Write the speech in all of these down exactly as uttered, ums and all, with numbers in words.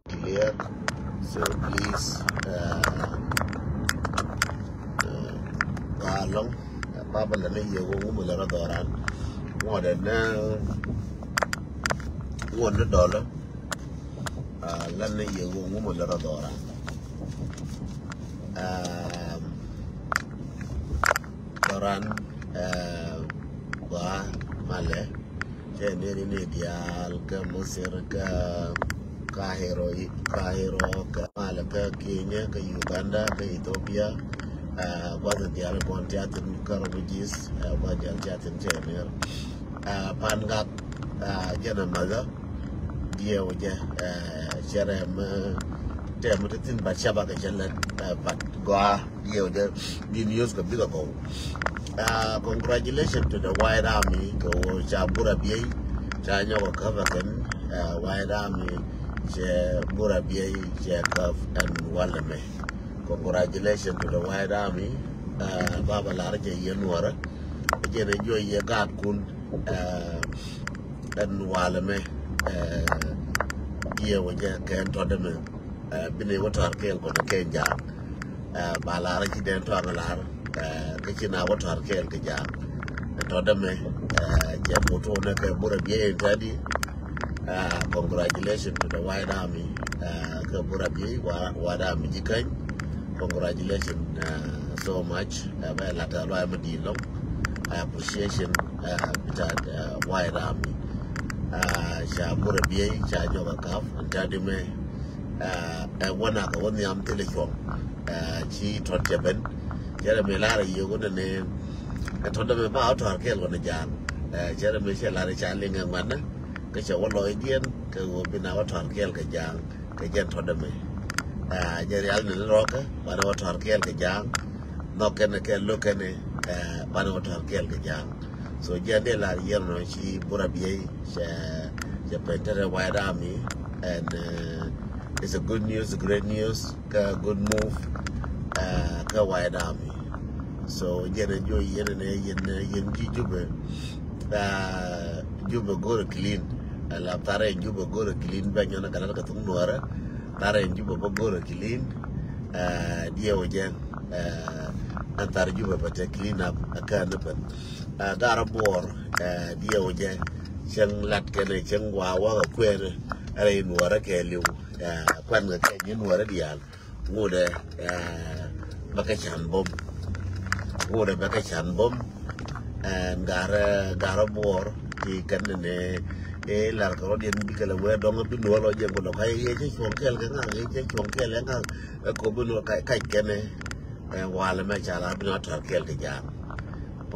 Clear. So please, uh, uh, ba along. Ba ba lɛ ni yɛ wä wumɛ lɛ rɔ dhɔran. Ŋuɔdɛ ni ŋuɔdɛ ni dɔlɔ. Uh, lɛ ni yɛ wä wumɛ lɛ rɔ dhɔran. Um, dhɔran, uh, ba malɛ. Cɛ nɛni ni diaal kä Misir, kä Kahiro, Kahiro, kä mal kä Kenya, kä Uganda, kä Ethiopia. Ah, gua̱th diaal kɔn tia thin kä refugees, ah, gua̱th diaal tia thin cɛ ner. Ah, Pan Gak, ah, jɛn a mother, diɛw jɛ, ah, cɛ rɛm, ah, tɛm ti thin bat caba kɛ cɛ lɛt, ah, bat gɔaa. Diɛw jɛ bi news kɛ bikɛ kɔw. Ah, congratulations to the White Army kɛ wä ca Bur Abiey ca nyɔk kɛ käp kɛn, ah, White Army cɛ Bur Abiey cɛ käp ɛn walɛ mɛ. Congratulations to the White Army. Ah, baba lar cɛ yɛ nuɔrɛ. Jɛn ɛ juɔ yɛ gaat kun, ah, ɛn walɛ mɛ. Ah, diɛw jɛ kɛn tɔdɛ mɛ. Eh, bi ni wä tɔr kɛɛl kɔn kɛ ja̱a̱ŋ. Eh, ba lar ci den tɔr lar, eh, kä ci na wä tɔr kɛɛl kɛ ja̱a̱ŋ. Ɛ tɔdɛ mɛ, eh, cɛ photo nɛ kɛ Bur Abiey in tadi. Eh, congratulations to the White Army. Eh, kɛ Bur Abiey, Wa-, White Army ji̱ käny. Congratulations, eh, so much. Eh, bɛ lat a lɔac mi di̱i̱t lɔŋ. Eh, appreciation, eh, bi tat, eh, White Army. Eh, ca Bur Abiey, ca nyɔk a kap, in tadi mɛ. Ɛ, ɛ, wä nak ɛ wä nhiam thilɛ cuɔ̱ŋ. Ɛ, ci tɔt cɛ ben. Cɛ rɛ mi lar ɛ yiëë wä nɛnɛ. Ɛ tɔt dämɛ ba wä tɔ̱r kɛɛl wä ni ja̱a̱ŋ. Ɛ, cɛ rɛ mi cɛ lar ɛ ca liŋ ɛ ŋuɛ̈tnä. Kä cɛ wä lɔcdiɛn kɛ ɣöö bi na wä tɔ̱r kɛɛl kɛ ja̱a̱ŋ. Kɛ jɛn tɔt dämɛ. Ɛ, jɛ rial ni rɔɔkä banɛ wä tɔ̱r kɛɛl kɛ ja̱a̱ŋ. Nhɔk kɛnɛ kɛ lo̱k kɛnɛ, ɛ, banɛ wä tɔ̱r kɛɛl kɛ ja̱a̱ŋ. So jiɛn dee lar yɛn nɔ ci Bur Abiey cɛ, cɛ pɛn tɛrɛ White Army, and, uh, it's a good news, great news, kä good move, uh, kä White Army. So jiɛn ɛ juɔ yɛn nɛ yɛn, yɛn ji̱ Jubɛ, uh, Jubɛ go̱rɛ clean. Ɛ la tharɛ Jubɛ go̱rɛ clean bɛ nyɔn ɛ galat kɛ thuk nuɔrɛ. Tharɛ Jubɛ bä go̱rɛ clean. Uh, diɛw jɛ, uh, ɛn thar Jubɛ bɛ te clean up ɛ kään ni pɛn. Ɛ, Garɛ Buɔɔr, ɛ, diɛw jɛ cäŋ lat kɛnɛ cäŋ gua̱a̱ wäkɛ kuɛɛnɛ rɛy nuɔɔrä kɛɛliw. Ɛ, kuɛn kɛ kɛny i̱ nuɔɔrä diaal ŋotdɛ, ɛ, bä kɛ can bom. Ŋotdɛ bä kɛ can bom. Ɛ, Garɛ, Garɛ Buɔɔr ti kɛn nɛ nɛ i̱ lar kɛ rɔ̱diɛn bikɛ lɛ wee dɔŋ bi nuɔɔr lɔ jɛ ŋotdɛ kɔc i̱ yɛ cɛ cuɔ̱ŋ kɛɛl kɛ ŋa̱k, i̱ cɛ cuɔ̱ŋ kɛɛl kɛ ŋa̱k. Ɛ, kop bi nuɔɔr kac, kac kɛnɛ. Ɛ, walɛ mɛ ca lar bi nɔ tɔ̱r kɛɛl kɛ ja̱a̱ŋ.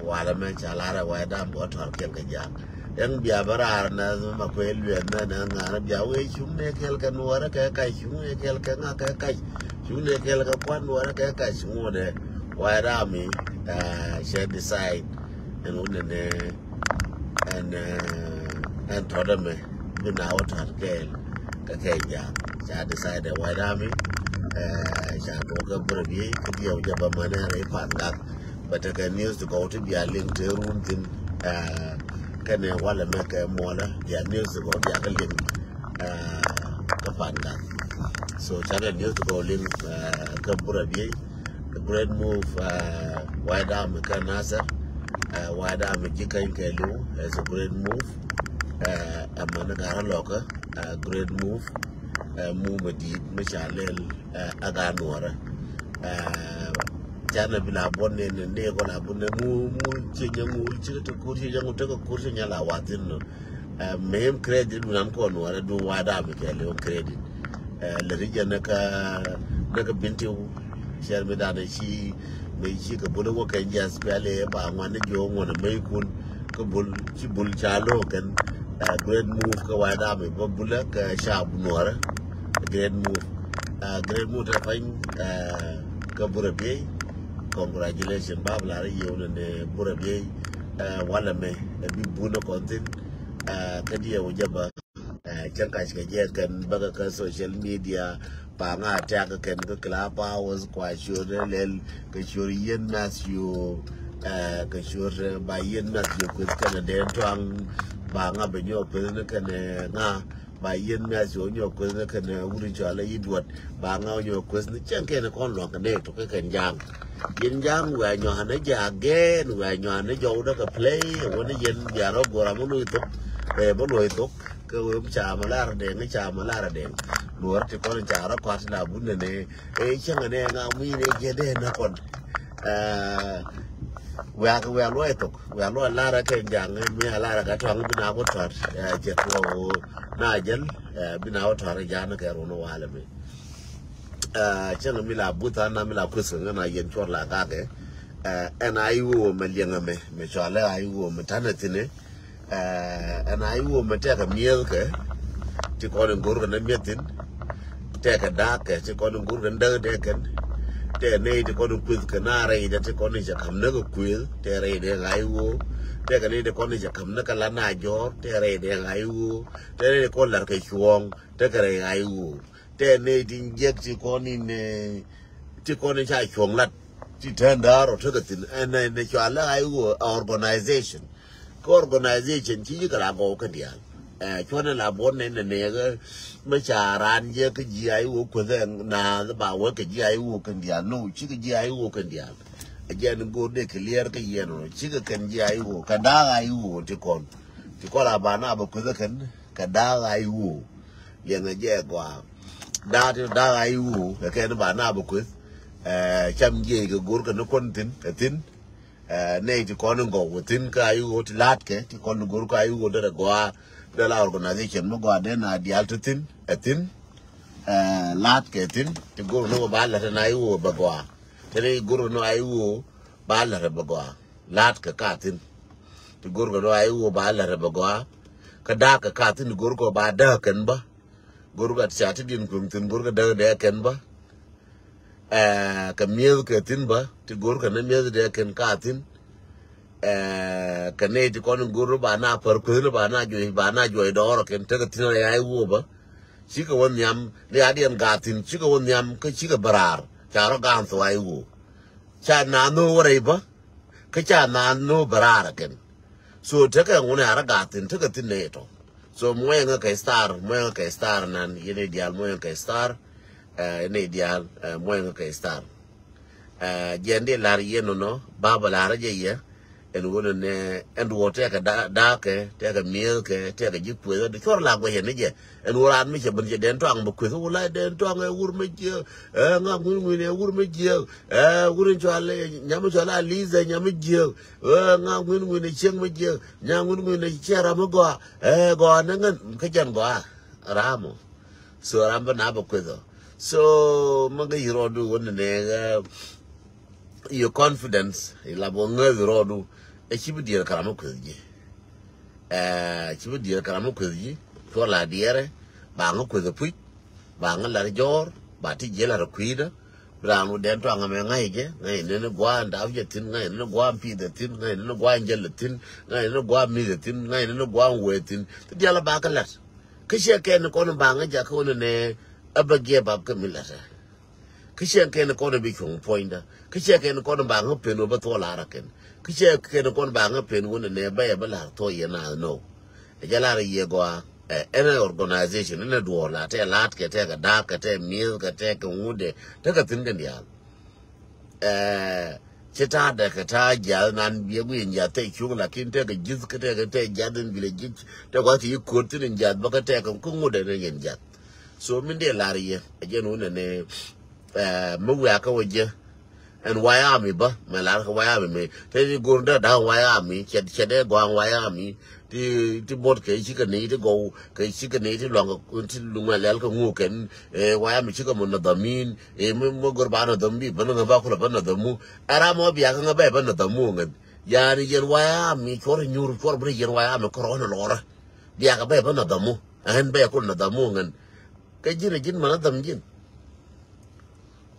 Walɛ mɛ ca lar ɛ White Army bä tɔ̱r kɛɛl kɛ ja̱a̱ŋ. Ɛn bia bä raar nɛ ma kuɛ luɛn nɛ nɛ ŋa̱n bia wee cuŋ nɛ kɛɛl kɛ nuɔrɛ kɛ kac, cuŋ nɛ kɛɛl kɛ ŋa̱ kɛ kac, cuŋ nɛ kɛɛl kɛ kuan nuɔrɛ kɛ kac. Ŋotdɛ White Army, ɛ, cɛ decide ɛn wunɛ nɛ ɛn, ɛ, ɛn tɔ̱t ɛmɛ bi na wä tɔ̱t kɛɛl kɛ kɛ ja̱a̱ŋ. Ca decide White Army, ɛ, ca tuɔk kɛ Bur Abiey kä diɛw jɛ bä mänɛ rɛy Pan Gak. Bɛ tekɛ news ti gɔw ti bia liŋ te run thin, ɛ, kɛnɛ walɛ mɛ kɛ muɔlä bia news ti gɔw bia kɛ liŋ, ɛ, kä Pan Gak. So canɛ news ti gɔw liŋ, ɛ, kä Bur Abiey. A great move, ɛ, White Army kä Nasir, ɛ, White Army ji̱ käny kɛɛliw, it's a great move. Ɛ, ɛmɛn Garɛ Lɔkä, ɛ, great move. Ɛ, move mi di̱i̱t mi ca lɛl, ɛ, ɛ Gaat Nuɔrä. Ɛ, canɛ bi la buɔ̱n ni ni ni kɔ la buɔ̱n ni ŋu ŋu ci nyɛ ŋu ci ti kur ci nyɛ ŋu tekɛ kur ci nyɛ la wathin nɔ. Ɛ, mem credit dunan kɔn wara du White Army kɛɛliw credit. Ɛ, lɛ ri jɛ nɛ ka, nɛ ka Bentiu. Cɛr mi danɛ ci, mi ci kɛ bul wä kɛ jɛ S P L A ba ŋuan ni jiɔ ŋuan mɛ kun. Kɛ bul, ci bul ca lo kɛn. Ɛ, great move kɛ White Army bä bul kɛ ca nuɔrɛ. Great move. Ɛ, great move tɛ pany, ɛ, kɛ Bur Abiey. Congratulations, bab la rɛ yɛw nɛ nɛ Bur Abiey. Walɛ mɛ ɛ bi bunä kɔn thin. Kä diɛ wä jɛ bä cä kac kɛ jɛ kɛn bäkɛ kä social media. Ba ŋa attack kɛn kä Clubhouse kua ciöt lɛl kɛ ciöt Yiën Matthew. Kɛ ciöt ba Yiën Matthew kueth kɛn ɛ dee tuaŋ. Ba ŋa bɛ nyɔk kueth ni kɛn ɛ ŋa ba Yiën Matthew nyɔk kueth ni kɛn ɛ wut in cɔal ɛ Edward. Ba ŋa nyɔk kueth ni cɛn kɛn ɛ kɔn luaŋ kɛ nɛy tɔk kɛ kɛn jaŋ. Yiën jaŋ wia nyɔanɛ jɛ again, wia nyɔanɛ jɔwdä kɛ play. Wä ni yɛn bia rɔ gor a bä luɔi thok. Bä luɔi thok kɛ wee ca ma lar dɛŋ ca ma lar dɛŋ. Luɔr ti kɔn ca rɔ kɔat la bunɛ nɛ. Cäŋ nɛ ŋa mi nɛ jɛ dɛ na kɔn. Wia kɛ wia luɔi thok, wia luɔi lar kɛ jaŋ mi a lar kɛ tɔŋ bi na ko tɔt. Jɛ tuɔ na jɛl bi na ko tɔt jaŋ kɛ run walɛ mi. Cäŋ mi la buth an na mi la kueth kɛ ŋän a yɛn cuɔr la gakɛ. Ɛn a iwuɔ mɛ liɛŋɛ mɛ mɛ cɔalɛ a iwuɔ mɛ tanɛ thinɛ. Ɛn a iwuɔ mɛ tɛkɛ miɛth kɛ ti kɔn in go̱r kɛ nɛ miɛth thin. Tɛkɛ daak kɛ ti kɔn in go̱r kɛ däk dɛ kɛn. Tɛ nɛy ti kɔn in kueth kɛ na rɛy dɛ ti kɔn in cɛ kam nä kɛ kueth tɛ rɛy dɛ ŋa iwuɔ. Tɛkɛ nɛy ti kɔn in cɛ kam nä kɛ la na jɔr tɛ rɛy dɛ ŋa iwuɔ. Tɛ nɛy ti kɔn lar kɛ cuɔ̱ɔ̱ŋ tɛkɛ rɛy ŋa iwuɔ. Tɛ nɛy tin jiɛk ti kɔn in ti kɔn in ca cuɔ̱ŋ lat ti tɛn da̱a̱r ɔ tekɛ thin ɛn ɛn cɔalɛ a iwuɔ a organization. Kä organization ci ji̱ kɛ la gɔw kɛn diaal. Cuɔnɛ la buɔt nɛn nɛ nɛɛkɛ mɛ ca raan jiɛ kä ji̱ a iwuɔ kueth ɛ naath ba wek kɛ ji̱ a iwuɔ kɛn diaal no cikɛ ji̱ a iwuɔ kɛn diaal. Ɛ jɛn go̱o̱r dee kɛ liɛɛr kä yɛn ɔ cikɛ kɛn ji̱ a iwuɔ kɛ da̱a̱k a iwuɔ ti kɔn. Ti kɔn a ba na bɛ kueth ɛ kɛn kɛ da̱a̱k a iwuɔ. Liɛŋɛ jɛ gɔaa. Da̱a̱k ti da̱a̱k a iwuɔ kɛ kɛn ba na bɛ kueth. Cam jiɛ kɛ go̱o̱r kɛ ni kuɔn thin ɛ thin. Nɛy ti kɔn in gɔw wä thin kä a iwuɔ ti la̱tkɛ ti kɔn in go̱o̱r kä a iwuɔ derɛ gɔaa. Dee la organization mi gɔaa dee na diaal ti thin ɛ thin. La̱tkɛ thin ti go̱o̱r ni wä ba la̱t na iwuɔ bɛ gɔaa. Te ni go̱o̱r ni a iwuɔ ba la̱t bɛ gɔaa. La̱tkɛ ka thin ti go̱o̱r kɛ ni a iwuɔ ba la̱t bɛ gɔaa. Kä da̱a̱k kɛ ka thin ti go̱o̱r kɛ ba däk kɛn bä. Go̱o̱r kɛ ca ti diɛn kueŋ thin go̱o̱r kɛ däk dee kɛn bä. Kɛ mi̱eth kɛ thin bä ti go̱o̱r kɛ ni mi̱eth dee kɛn ka thin. Kɛ nɛy ti kɔn in go̱o̱r ba na pär kueth ni ba na juɔy ba na juɔy dɔɔr kɛn tekɛ thin a ya iwuɔ bä. Cikɛ wä nhiam ni a diɛn gaa thin cikɛ wä nhiam kä cikɛ bä raar ca rɔ ga̱a̱n thok a iwuɔ. Ca na nhöö wä rɛy bä. Kä ca na nhöö bä raar kɛn. So tekɛ ŋun a rɔ gaa thin tekɛ thin nɛy tɔ. So muɛŋä kɛ star muɛŋä kɛ star nan yɛn i̱ diaal muɛŋä kɛ star. Yɛn i̱ diaal muɛŋä kɛ star. Jiɛn di lar yɛn nɔnɔ ba bä lar jɛ yɛ. Ɛn wun nɛ ɛn duɔ tɛkɛ daakɛ tɛkɛ miɛɛkɛ tɛkɛ ji̱ kueth ɛn cuɔr la guɛcɛ ni jɛ. Ɛn wun ran mi cɛ ben cɛ dɛn tuaŋ bä kueth wun la dɛn tuaŋ ɛ wur mi jiɛ. Ɛ ŋa ŋuin ŋuin ɛ wur mi jiɛ. Ɛ wur in cual nyam in cual a li̱th ɛ nyam in jiɛ. Ɛ ŋa ŋuin ŋuin ɛ cieŋ mi jiɛ. Nya ŋun ŋun ni cɛ ram mi gɔaa. Ɛ gɔaa ni ŋän kä jɛn gɔaa. Ram ɔ. So ram bi na bɛ kueth ɔ. So mi kä yi rɔɔdu wä ni nɛ ɛ your confidence i lap wä ŋäth rɔɔdu. Ɛ ci bi diɛɛr kɛ ram mi kueth ji̱. Ɛ ci bi diɛɛr kɛ ram mi kueth ji̱. Cuɔ la diɛɛrɛ ba ŋä kueth ɛ puc. Ba ŋä lar jɔɔr ba ti jiɛ lar kui̱dä. Raan wä dɛn tuaŋ ɛmɛ ŋa̱c jɛ ŋa̱c ni ni gua̱a̱ ndaw jɛ thi̱n ŋa̱c ni ni gua̱a̱ pi̱i̱th ɛ thi̱n ŋa̱c ni ni gua̱a̱ jäl ɛ thi̱n ŋa̱c ni ni gua̱a̱ mi̱th ɛ thi̱n ŋa̱c ni ni gua̱a̱ wee thi̱n. Ti diaal ɛ ba kä la̱t. Kä ciɛ kɛn kɔn ba ŋa̱c jakä wä ni nɛ ɛ bä giɛ bap kä mi la̱t ɛ. Kä ciɛ kɛn kɔn bi cuɔ̱ŋ puɔ̱nydä. Kä ciɛ kɛn kɔn ba ŋä pen wä bä thuɔl a rɔ kɛn. Kä ciɛ kɛn kɔn ba ŋä pen wä ni nɛ bä yɛ bä la̱r thuɔl yɛn a nɔ. Ɛ jɛ la̱r yɛ gɔaa. Ɛ ɛn ɛ organization ɛn ɛ duɔɔr la tɛ la̱t kɛ tɛ kɛ da̱a̱k kɛ tɛ mi̱eth kɛ tɛ kɛ ŋut dɛ tɛ kɛ thi̱n kɛ diaal. Ɛ ci ta̱a̱ dɛ kɛ ta̱a̱ jiath nan biɛ guiy in jiath tɛ cuk lakin tɛ kɛ ji̱th kɛ tɛ kɛ tɛ jiath in bilɛ ji̱th tɛ kɔ ti yi ko̱r thi̱n in jiath bä kɛ tɛ kɛ ŋut dɛ ni yɛn jiath. So min dee lar yɛ ɛ jɛn wun ɛn ɛ mi wiakä wä jɛ. Ɛn White Army bä mɛ lar kɛ White Army mɛ te ni go̱r dä da̱ŋ White Army cɛ cɛ dee gɔaŋ White Army ti ti bot kɛ cikɛ ni ti gɔw kɛ cikɛ ni ti luaŋ ti luŋ mɛ lɛl kɛ ŋu kɛn. Ɛ White Army cikɛ mɔ na dhamin ɛ mi mi go̱r ba na dham bi bä na ŋä ba kulɛ bä na dhamu. Ɛ ram mɔ biakä ŋä bɛ bä na dhamu ŋän. Yani yɛn White Army cuɔr nyur cuɔr bi ni yɛn White Army kɔrɔ na lɔrä. Biakä bɛ bä na dhamu ɛn bɛ kul na dhamu ŋän. Kä ji̱n ɛ ji̱n mɛ na dham ji̱n.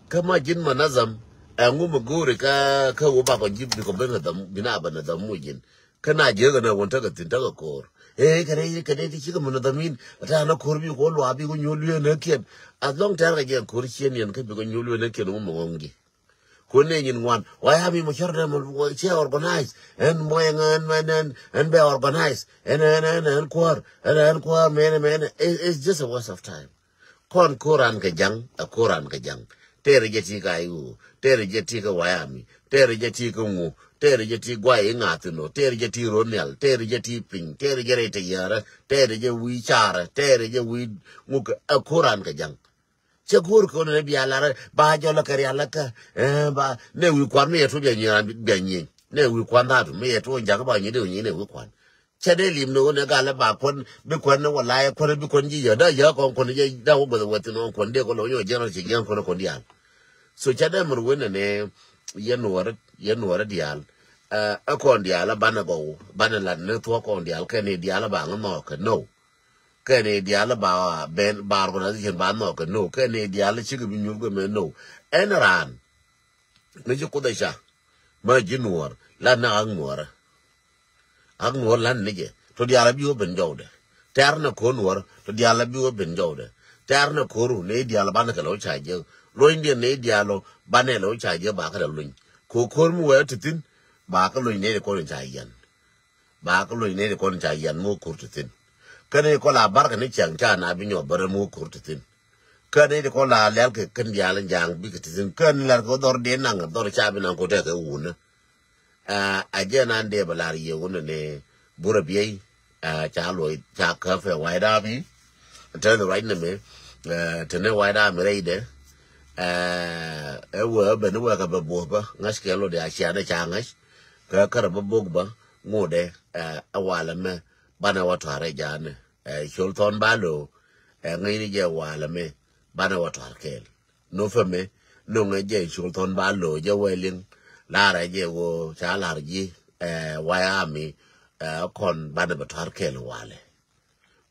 Kä ma ji̱n mɛ na dham ɛŋu mɛ go̱o̱ri kä kä wä bakɔ ji̱ bikɔ ben a dham bi na bɛ na dham mu ji̱n. Kä na jiäk ɛn ɛ wän tekɛ thi̱n tekɛ ko̱r. Ee kɛ rɛy kɛ rɛy ti cikɛ mën ɛ dhamin ɛ ta̱a̱ nä ko̱r bi kɛ wä luaak bi kɛ nyuɔ̱l wiee nä kiɛn. As long tɛ̈r kɛ jɛ ko̱r ciën yɛn kä bi kɛ nyuɔ̱l wiee nä kiɛn wä mɛ ŋɔ̱ŋ ji̱. Kun ni nyin ŋuan wa ya mi mɔ cär dɛ mɔ cɛ organize ɛn mɔ ɛn ɛn ɛn ɛn ɛn bɛ organize ɛn ɛn ɛn ɛn kuäär ɛn ɛn kuäär mɛnɛ mɛnɛ. It's just a waste of time. Kɔn ko̱ran kɛ ja̱ŋ ɛ ko̱ran kɛ ja̱ŋ. Tɛɛrɛ jɛ ti ka iwu tɛɛrɛ jɛ ti kɛ wayami tɛɛrɛ jɛ ti kɛ ŋu tɛɛrɛ jɛ ti guay iŋath inɔ tɛɛrɛ jɛ ti ronial tɛɛrɛ jɛ ti piny tɛɛrɛ jɛ rɛy tɛ yɛrɛ tɛɛrɛ jɛ wi̱i̱ carɛ tɛɛrɛ jɛ wi̱i̱ ŋuk ɛ ko̱ran kɛ ja̱ŋ. Cɛ go̱o̱r kɛ ɣöö nɛnɛ bia lar ba jɔl kɛ rial kä. Ba nɛ wi̱i̱ kuan mi yɛ tuɔ̱c bia nyieny bia nyieny nɛ wi̱i̱ kuan dhaatu mi yɛ tuɔ̱c ja̱k ba nyieny dee nyieny nɛ wi̱i̱ kuan. Cɛ dee lim ni ɣöö nɛ gal ba kuän bi kuän ni wala yɛ kuän bi kuän ji̱ yɛ da yɛ kɔn kuän jɛ da wä guɛth wɛth ni ɣöö kuän dee kɔ lɔ nyɔ jɛn rɔ ci jiɛn kuän kuän diaal. So cɛ dee mɛr wen nɛnɛ yɛ nuɔrɛ yɛ nuɔrɛ diaal. Ɛ kɔn diaal banɛ gɔw banɛ lat ni thuɔ̱k kɔn diaal kɛn ni diaal ba ŋä nhɔɔk kɛ no. Kɛn i̱ diaal ba ben ba organization ba nhɔk kɛ no kɛn i̱ diaal cikɛ bi nyuɔ̱th kɛ mɛ no. Ɛn raan mi ci kuoth ɛ ca ma ji̱ nuɔɔr lan ni ɣak nuɔɔrä. Ɣak nuɔɔr lan ni jɛ to diaal a bi wä ben jɔwdɛ. Tɛ̈r ni ko̱r nuɔɔr to diaal a bi wä ben jɔwdɛ. Tɛ̈r ni ko̱r ni i̱ diaal banɛ kɛ lɛ wä ca jiäk luɔ̱nydiɛn ni i̱ diaal banɛ lɛ wä ca jiäk ba kɛ lɛ luny. Ko̱r ko̱r mi wee ti thi̱n ba kɛ luny ni i̱ kɔn ca yɛn. Ba kä loc nɛy ti kɔn ca yɛn mi wä ko̱r ti thi̱n. Kä nɛy ti kɔn la barkɛ ni cäŋ ca na bi nyɔk bärä mi wä ko̱r ti thi̱n. Kä nɛy ti kɔn la lɛl kɛ kän diaal in ja̱a̱ŋ bikɛ ti thi̱n kä ni lɛr kɛ dhɔr dee naŋ dhɔr ca bi naŋ ko̱r tɛk kɛ wunä. A jɛ nan dee bɛ lar yɛ wunä ni burɛ biey. Ca luɔc ca käp ɛ wa̱i̱ da̱a̱ mi. Te ni ruac ni mi te ni wa̱i̱ da̱a̱ mi rɛydɛ. Ɛ wee ben wee kɛ bɛ buɔ̱th bä ŋa̱c kɛ luɔt ya cia ni ca ŋa̱c. Kä kärɛ bä bok bä ŋotdɛ ɛ walɛ mɛ banɛ wä tua̱r ɛ ja̱a̱nɛ. Ɛ col thɔn ba lo̱o̱ ɛ ŋäcni jɛ walɛ mɛ banɛ wä tua̱r kɛɛl. Nopɛ mɛ noŋɛ jɛ col thɔn ba lo̱o̱ jɛ wɛ liŋ. Larɛ jɛ ɣöö ca lar ji̱ ɛ wayami ɛ kɔn banɛ bɛ tua̱r kɛɛl walɛ.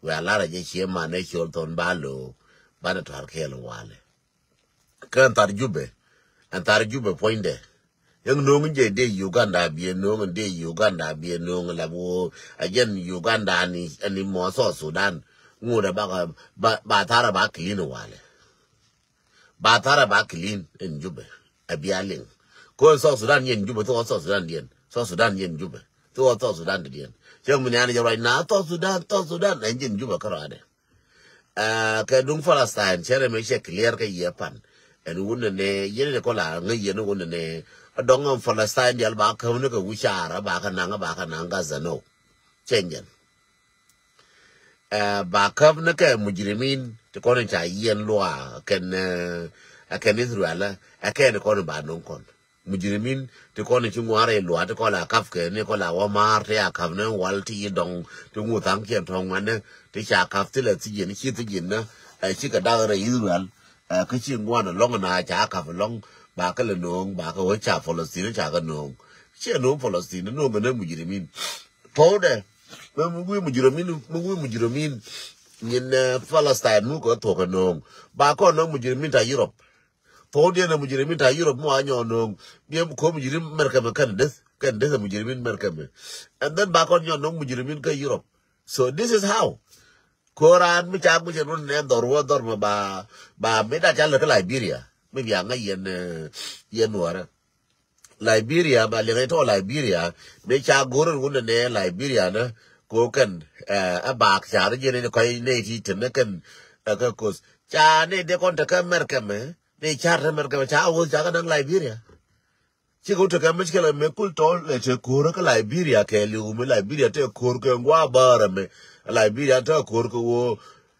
Wɛ a larɛ jɛ cie manɛ col thɔn ba lo̱o̱ banɛ tua̱r kɛɛl walɛ. Kä ɛn thar Jubɛ ɛn thar Jubɛ puɔ̱nydɛ. Yäŋ no̱o̱ŋ jɛ dee Uganda biɛ no̱o̱ŋ dee Uganda biɛ no̱o̱ŋ la bi woo a jɛn Uganda ni ɛn ni mɔ South Sudan. Ŋut ɛ bakɔ ba tharɛ ba clean walɛ. Ba tharɛ ba clean ɛn Jubɛ. A bia liŋ ko ɛn South Sudan yɛn Jubɛ thok ɔ South Sudan diɛn South Sudan yɛn Jubɛ thok ɔ South Sudan diɛn. Cɛ mi ni an jɛ ruac na South Sudan South Sudan ɛn jɛn Jubɛ kärɔadɛ. Kɛ duŋ Palestine cɛ rɛ mɛ cɛ clear kɛ yɛ pan. Ɛn wun nɛ nɛ yɛn ni kɔla ŋä yɛn wun nɛ nɛ. Dɔŋ ɛn Palestine dial ba käm ni kɛ wicar ba kɛ naŋ ba kɛ naŋ Gaza no. Cɛ nyɛn. Ba käm ni kɛ mujrimin ti kɔn ca yɛn lua kɛn kɛn Israel. Ɛ kɛn kɔn ba noŋ kɔn. Mujrimin ti kɔn ci ŋuan rɛy luaat ti kɔn la kap kɛ ni kɔn la wä maar ti a kap ni wal ti yi dɔŋ ti ŋu thaŋ kiɛn tɔŋ ŋuan ni ti ca kap ti la thijin ci thijin ni. Ɛ ci kɛ dak rɛy Israel. Ɛ kä ci ŋuan lɔŋ na ca kap lɔŋ ba kɛ lɛ no̱o̱ŋ ba kɛ wä ca Palestine ca kɛ no̱o̱ŋ. Ciɛ no̱o̱ŋ Palestine no̱o̱ŋ kɛ ni mujrimin. Thɔwdɛ mi wi̱i̱ mujrimin mi wi̱i̱ mujrimin. Nyin Palestine mu kɛ thuɔk kɛ no̱o̱ŋ ba kɔn ni mujrimin ta Europe. Thok diɛn ɛ mujrimin ta Europe mi wa nyɔ no̱o̱ŋ. Biɛ ko mujrim America mɛ kɛn deth kɛn deth ɛ mujrimin America mɛ. And then ba kɔn nyɔ no̱o̱ŋ mujrimin kä Europe. So this is how. Ko raan mi ca guic ɛn wun nɛ dhɔr wä dhɔr mɛ ba ba mi da ca lɛ kä Liberia mi bia ŋa̱c yɛn yɛn nuɔrɛ. Liberia ba liŋ itɔ Liberia mi ca go̱r ɛn wun nɛ Liberia nɛ ko kɛn ɛ bak ca ri jiɛn in kɔc nɛ ti tɛn nɛ kɛn ɛ kä koth ca nɛ dee kɔn te kä America mɛ. Ni car te America ca woth ca kä naŋ Liberia. Cikɛ wut te kɛ mec kɛ lɛ mɛ kul tɔ lɛ te ko̱r kä Liberia kɛ liw mi Liberia te ko̱r kɛ ŋua bäärä mɛ. Liberia te ko̱r kɛ wo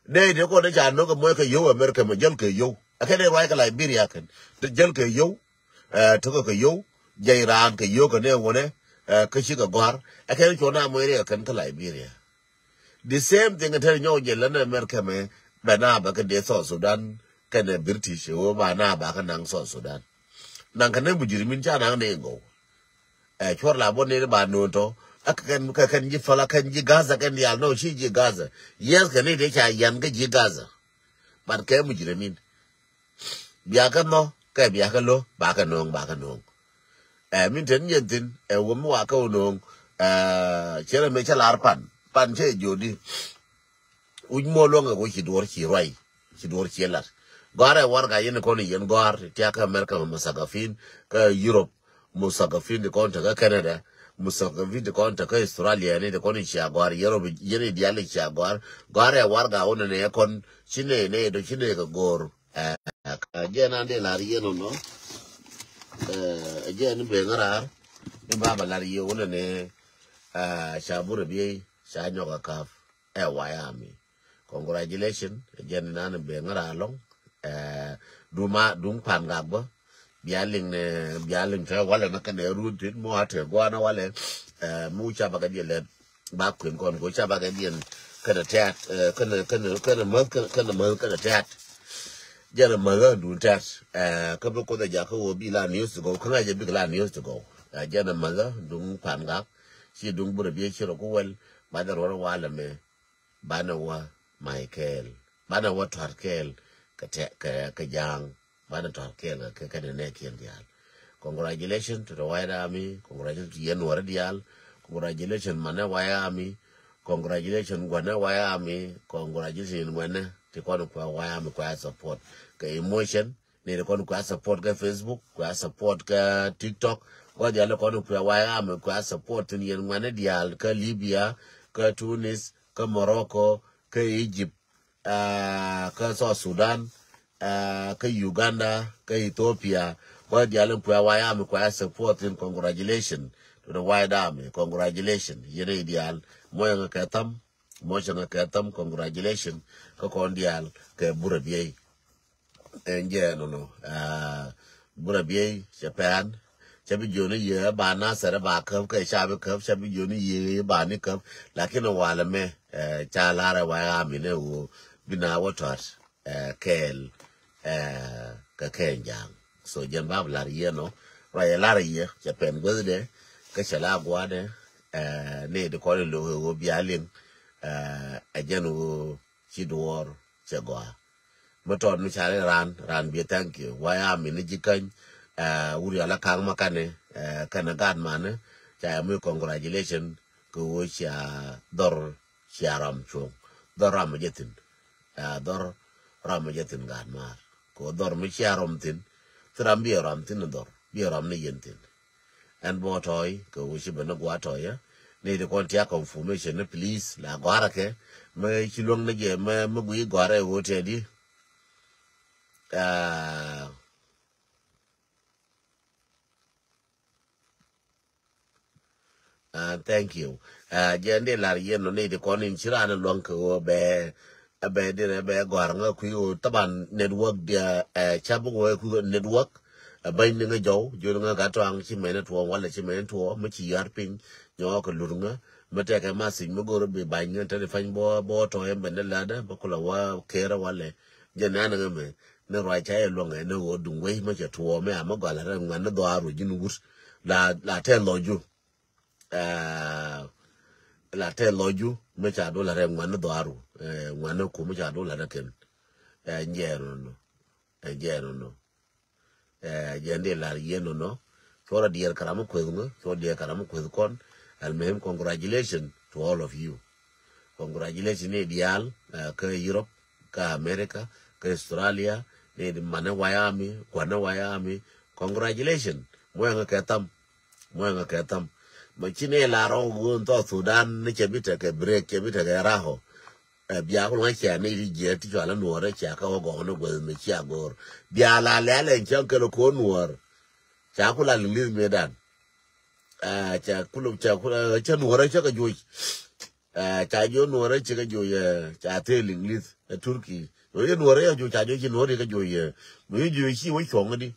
nɛy te kɔn ca no̱k kɛ muɔc kɛ yow America mɛ jäl kɛ yow. Ɛ kɛn ruac kɛ Liberia kɛn te jäl kɛ yow. Ɛ te kɛ kɛ yow jɛy raan kɛ yow kɛ nɛ wunɛ. Ɛ kä cikɛ gɔ̱a̱r ɛ kɛn cuɔ na muɔc riɛk kɛn kä Liberia. The same thing te nyɔk jɛ län America mɛ bɛ na bɛ kɛ dee South Sudan kɛnɛ British wä ba na ba kɛ naŋ South Sudan. Naŋ kɛ ne mujrimin ca naŋ ne gɔw. Ɛ cuɔr la bɔ ne ba no̱o̱n tɔ ɛ kɛ kɛn ji̱ Pala kɛn ji̱ Gaza kɛn diaal nɔ ci ji̱ Gaza. Yes kɛ ne dee ca yan kɛ ji̱ Gaza. But kɛ mujrimin. Biakɛ nhɔ kɛ biakɛ lo̱ bakɛ no̱o̱ŋ bakɛ no̱o̱ŋ. Ɛ min ten yɛn thin ɛ wä mi wakɛ wä no̱o̱ŋ. Cɛ rɛ mëë cä lar pan pan cɛ jodi. Wi̱c muɔ luɔ̱ŋ kɛ ku ci duɔr ci ruay, ci duɔr ci lat. Gɔ̱a̱r ɛ warɛga yɛn kɔn yɛn gɔ̱a̱r tiak kä America, musakafin kä Europe, musakafin ti kɔn tekä Canada, musakafin ti kɔn tekä Australia, ni ti kɔn cia gɔ̱a̱r, Europe yɛn dial cia gɔ̱a̱r. Gɔ̱a̱r ɛ warɛga wun ni kɔn ci ne ne do ci ne kɛ go̱o̱r. Ɛ, ɛ, jɛ nan de lar yɛn nɔ. Ɛ, jɛ ni ben rar ni baba lar yɛ wun ni, ɛ, ca burɛ biey ca nyɔk a kap. Ɛ, wayami. Congratulation. Jɛ ni nan ben rar lɔŋ. Ɛ, duma dum pan gak bä. Bia liŋ ni, bia liŋ te walɛ ni kɛnɛ run tin mo a te guana walɛ. Ɛ, mu ca bakɛ diɛ lɛ. Ba kuën kɔn ko ca bakɛ diɛn kɛnɛ tɛt, ɛ, kɛnɛ, kɛnɛ, kɛnɛ mäth, kɛnɛ, kɛnɛ mäth, kɛnɛ tɛt. Jɛn ɛ mäth ɛ dun tɛt. Ɛ, kä bi Kuoth ɛ jak kä ɣöö bi la news to go. Kä ŋa̱c ɛ bik la news to go. Ɛ, jɛn ɛ mäth ɛ duŋ pan gak. Ci duŋ burɛ biɛ ci rɔ ku wɛl. Ba dɛ ruɔr walɛ mɛ. Banɛ wä may kɛɛl. Banɛ wä tuar kɛɛl. Kɛ tɛ, kɛ, kɛ ja̱a̱ŋ. Banɛ tuar kɛɛl kɛ kɛ kɛnɛ nɛ kiɛn diaal. Congratulations to the White Army. Congratulations to yɛn nuɔrɛ diaal. Congratulations manɛ White Army. Congratulations guanɛ White Army. Congratulations guanɛ ti kɔn kua White Army kua support kɛ emotion. Ni ti kɔn kua support kɛ Facebook, kua support kɛ TikTok. Kua diaal kɔn kua White Army kua support tin yɛn guanɛ diaal kä Libya, kä Tunis, kä Morocco, kä Egypt, ɛ, kä South Sudan, ɛ, kä Uganda, kä Ethiopia. Kua diaal in kua White Army kua support in, congratulations to the White Army. Congratulations. Yɛn i̱ diaal. Mɔcɛ ŋa kɛ tham. Mɔcɛ ŋa kɛ tham. Congratulations. Kä kɔn diaal kɛ burɛ biey. Ɛn jɛ nɔnɔ. Ɛ, burɛ biey cɛ pɛn. Cɛ bi jiɔni yɛ ba Nasir ba käp kɛ ca bi käp, cɛ bi jiɔni yɛ ba ni käp. Lakin walɛ mɛ, ɛ, ca lar ɛ White Army ni ɣöö bi na wä tɔt, ɛ, kɛɛl, ɛ, kɛ kɛn ja̱a̱ŋ. So jɛn bap lar yɛ nɔ. Ruac ɛ lar yɛ cɛ pɛn guäthdɛ. Kä cɛ la gua̱dɛ, ɛ, ni di kɔn in lo̱k ɛ ɣöö bia liŋ, ɛ, ɛ jɛn ɣöö ci duɔɔr cɛ gɔaa. Mi tɔt mi ca ri ran, ran bi thank you. White Army ni ji̱ käny, ɛ, wuri ala kaŋ ma kanɛ, ɛ, kɛnɛ gat manɛ, ca yɛ mi congratulation, kɛ ɣöö cia dhɔr cia ram cuɔ̱ŋ. Dhɔr ram jɛ thi̱n. Ɛ, dhɔr ram jɛ thi̱n gat maar. Kɛ ɣöö dhɔr mi cia ram thi̱n, thi ram bi ram thi̱n dhɔr, bi ram ni yɛn thi̱n. Ɛn bɔ tɔy kɛ wi̱ci bɛ ni gua̱a̱r tɔy ɛ. Ni ti kɔn tia confirmation ni please la gɔ̱a̱r kɛ. Mɛ ci luäŋ ni jɛ mɛ mɛ gui gɔ̱a̱r ɛ ɣöö tɛdi. Aa. Aa, thank you. Aa, jɛ ndi lar yɛn nɔ ni ti kɔn in ci ran luäŋ kɛ ɣöö bɛ, bɛ di rɛ bɛ gɔ̱a̱r ŋä kui̱ ɣöö taban network dia, ɛ, ca buk wee kui̱ network. Ɛ, bäny ni ŋä jɔw, jɔw ni ŋä gat tɔaŋ ci mɛn tuɔ walɛ ci mɛn tuɔ mi ci yar piny. Nyɔɔk kɛ lut ŋä mi tɛkɛ message mi go̱r bi bany ŋä tɛni pany bɔ, bɔ tɔ ɛn bɛn ni ladä bä kulɛ wa kɛɛrɛ walɛ. Jɛ nan ŋä mɛ ni ruac ca yɛ luäŋ ɛ ni ɣöö duŋ wei mi cɛ tuɔ mi a mi gɔl rɛ ŋuan ni dhɔaar ru ji̱n wut. La, la tɛ lɔju. Aa, la tɛ lɔju mi ca dol rɛ ŋuan ni dhɔaar ru. Ɛ, ŋuan ni ku mi ca dol rɛ kɛn. Ɛ, njɛ nɔnɔ. Ɛ, njɛ nɔnɔ. Ɛ, jɛ ndi lar yɛn nɔnɔ. Cuɔrɛ diɛɛr karam kueth ŋä, cuɔrɛ diɛɛr karam kueth kɔn. Almuhim, congratulations to all of you. Congratulations ni diaal, ɛ, kä Europe, kä America, kä Australia, ni di manɛ White Army, kuanɛ White Army. Congratulations. Muɛŋä kɛ tham. Muɛŋä kɛ tham. Ma ci ni la rɔw gun South Sudan ni cɛ bi tekɛ break, cɛ bi tekɛ raho. Ɛ, bia kul ŋa cia ni di jiɛ ti cua la nuɔrɛ cia kä wä gɔk ni guɛth mi cia go̱r. Bia la lɛl ɛn cäŋ kɛl ko̱ nuɔr. Ca kul a liŋ li̱th mi dan. Ɛ, ca kul, ca kul, ɛ, ca nuɔrɛ ca kɛ juɔc. Ɛ, ca jiɔ nuɔrɛ ca kɛ juɔc, ɛ, ca thil liŋ li̱th, ɛ, Turkey. Ɛ, nuɔrɛ ca juɔc, ca juɔc ci nuɔrɛ ca juɔc, ɛ. Mi juɔc ci wä cuɔŋ di.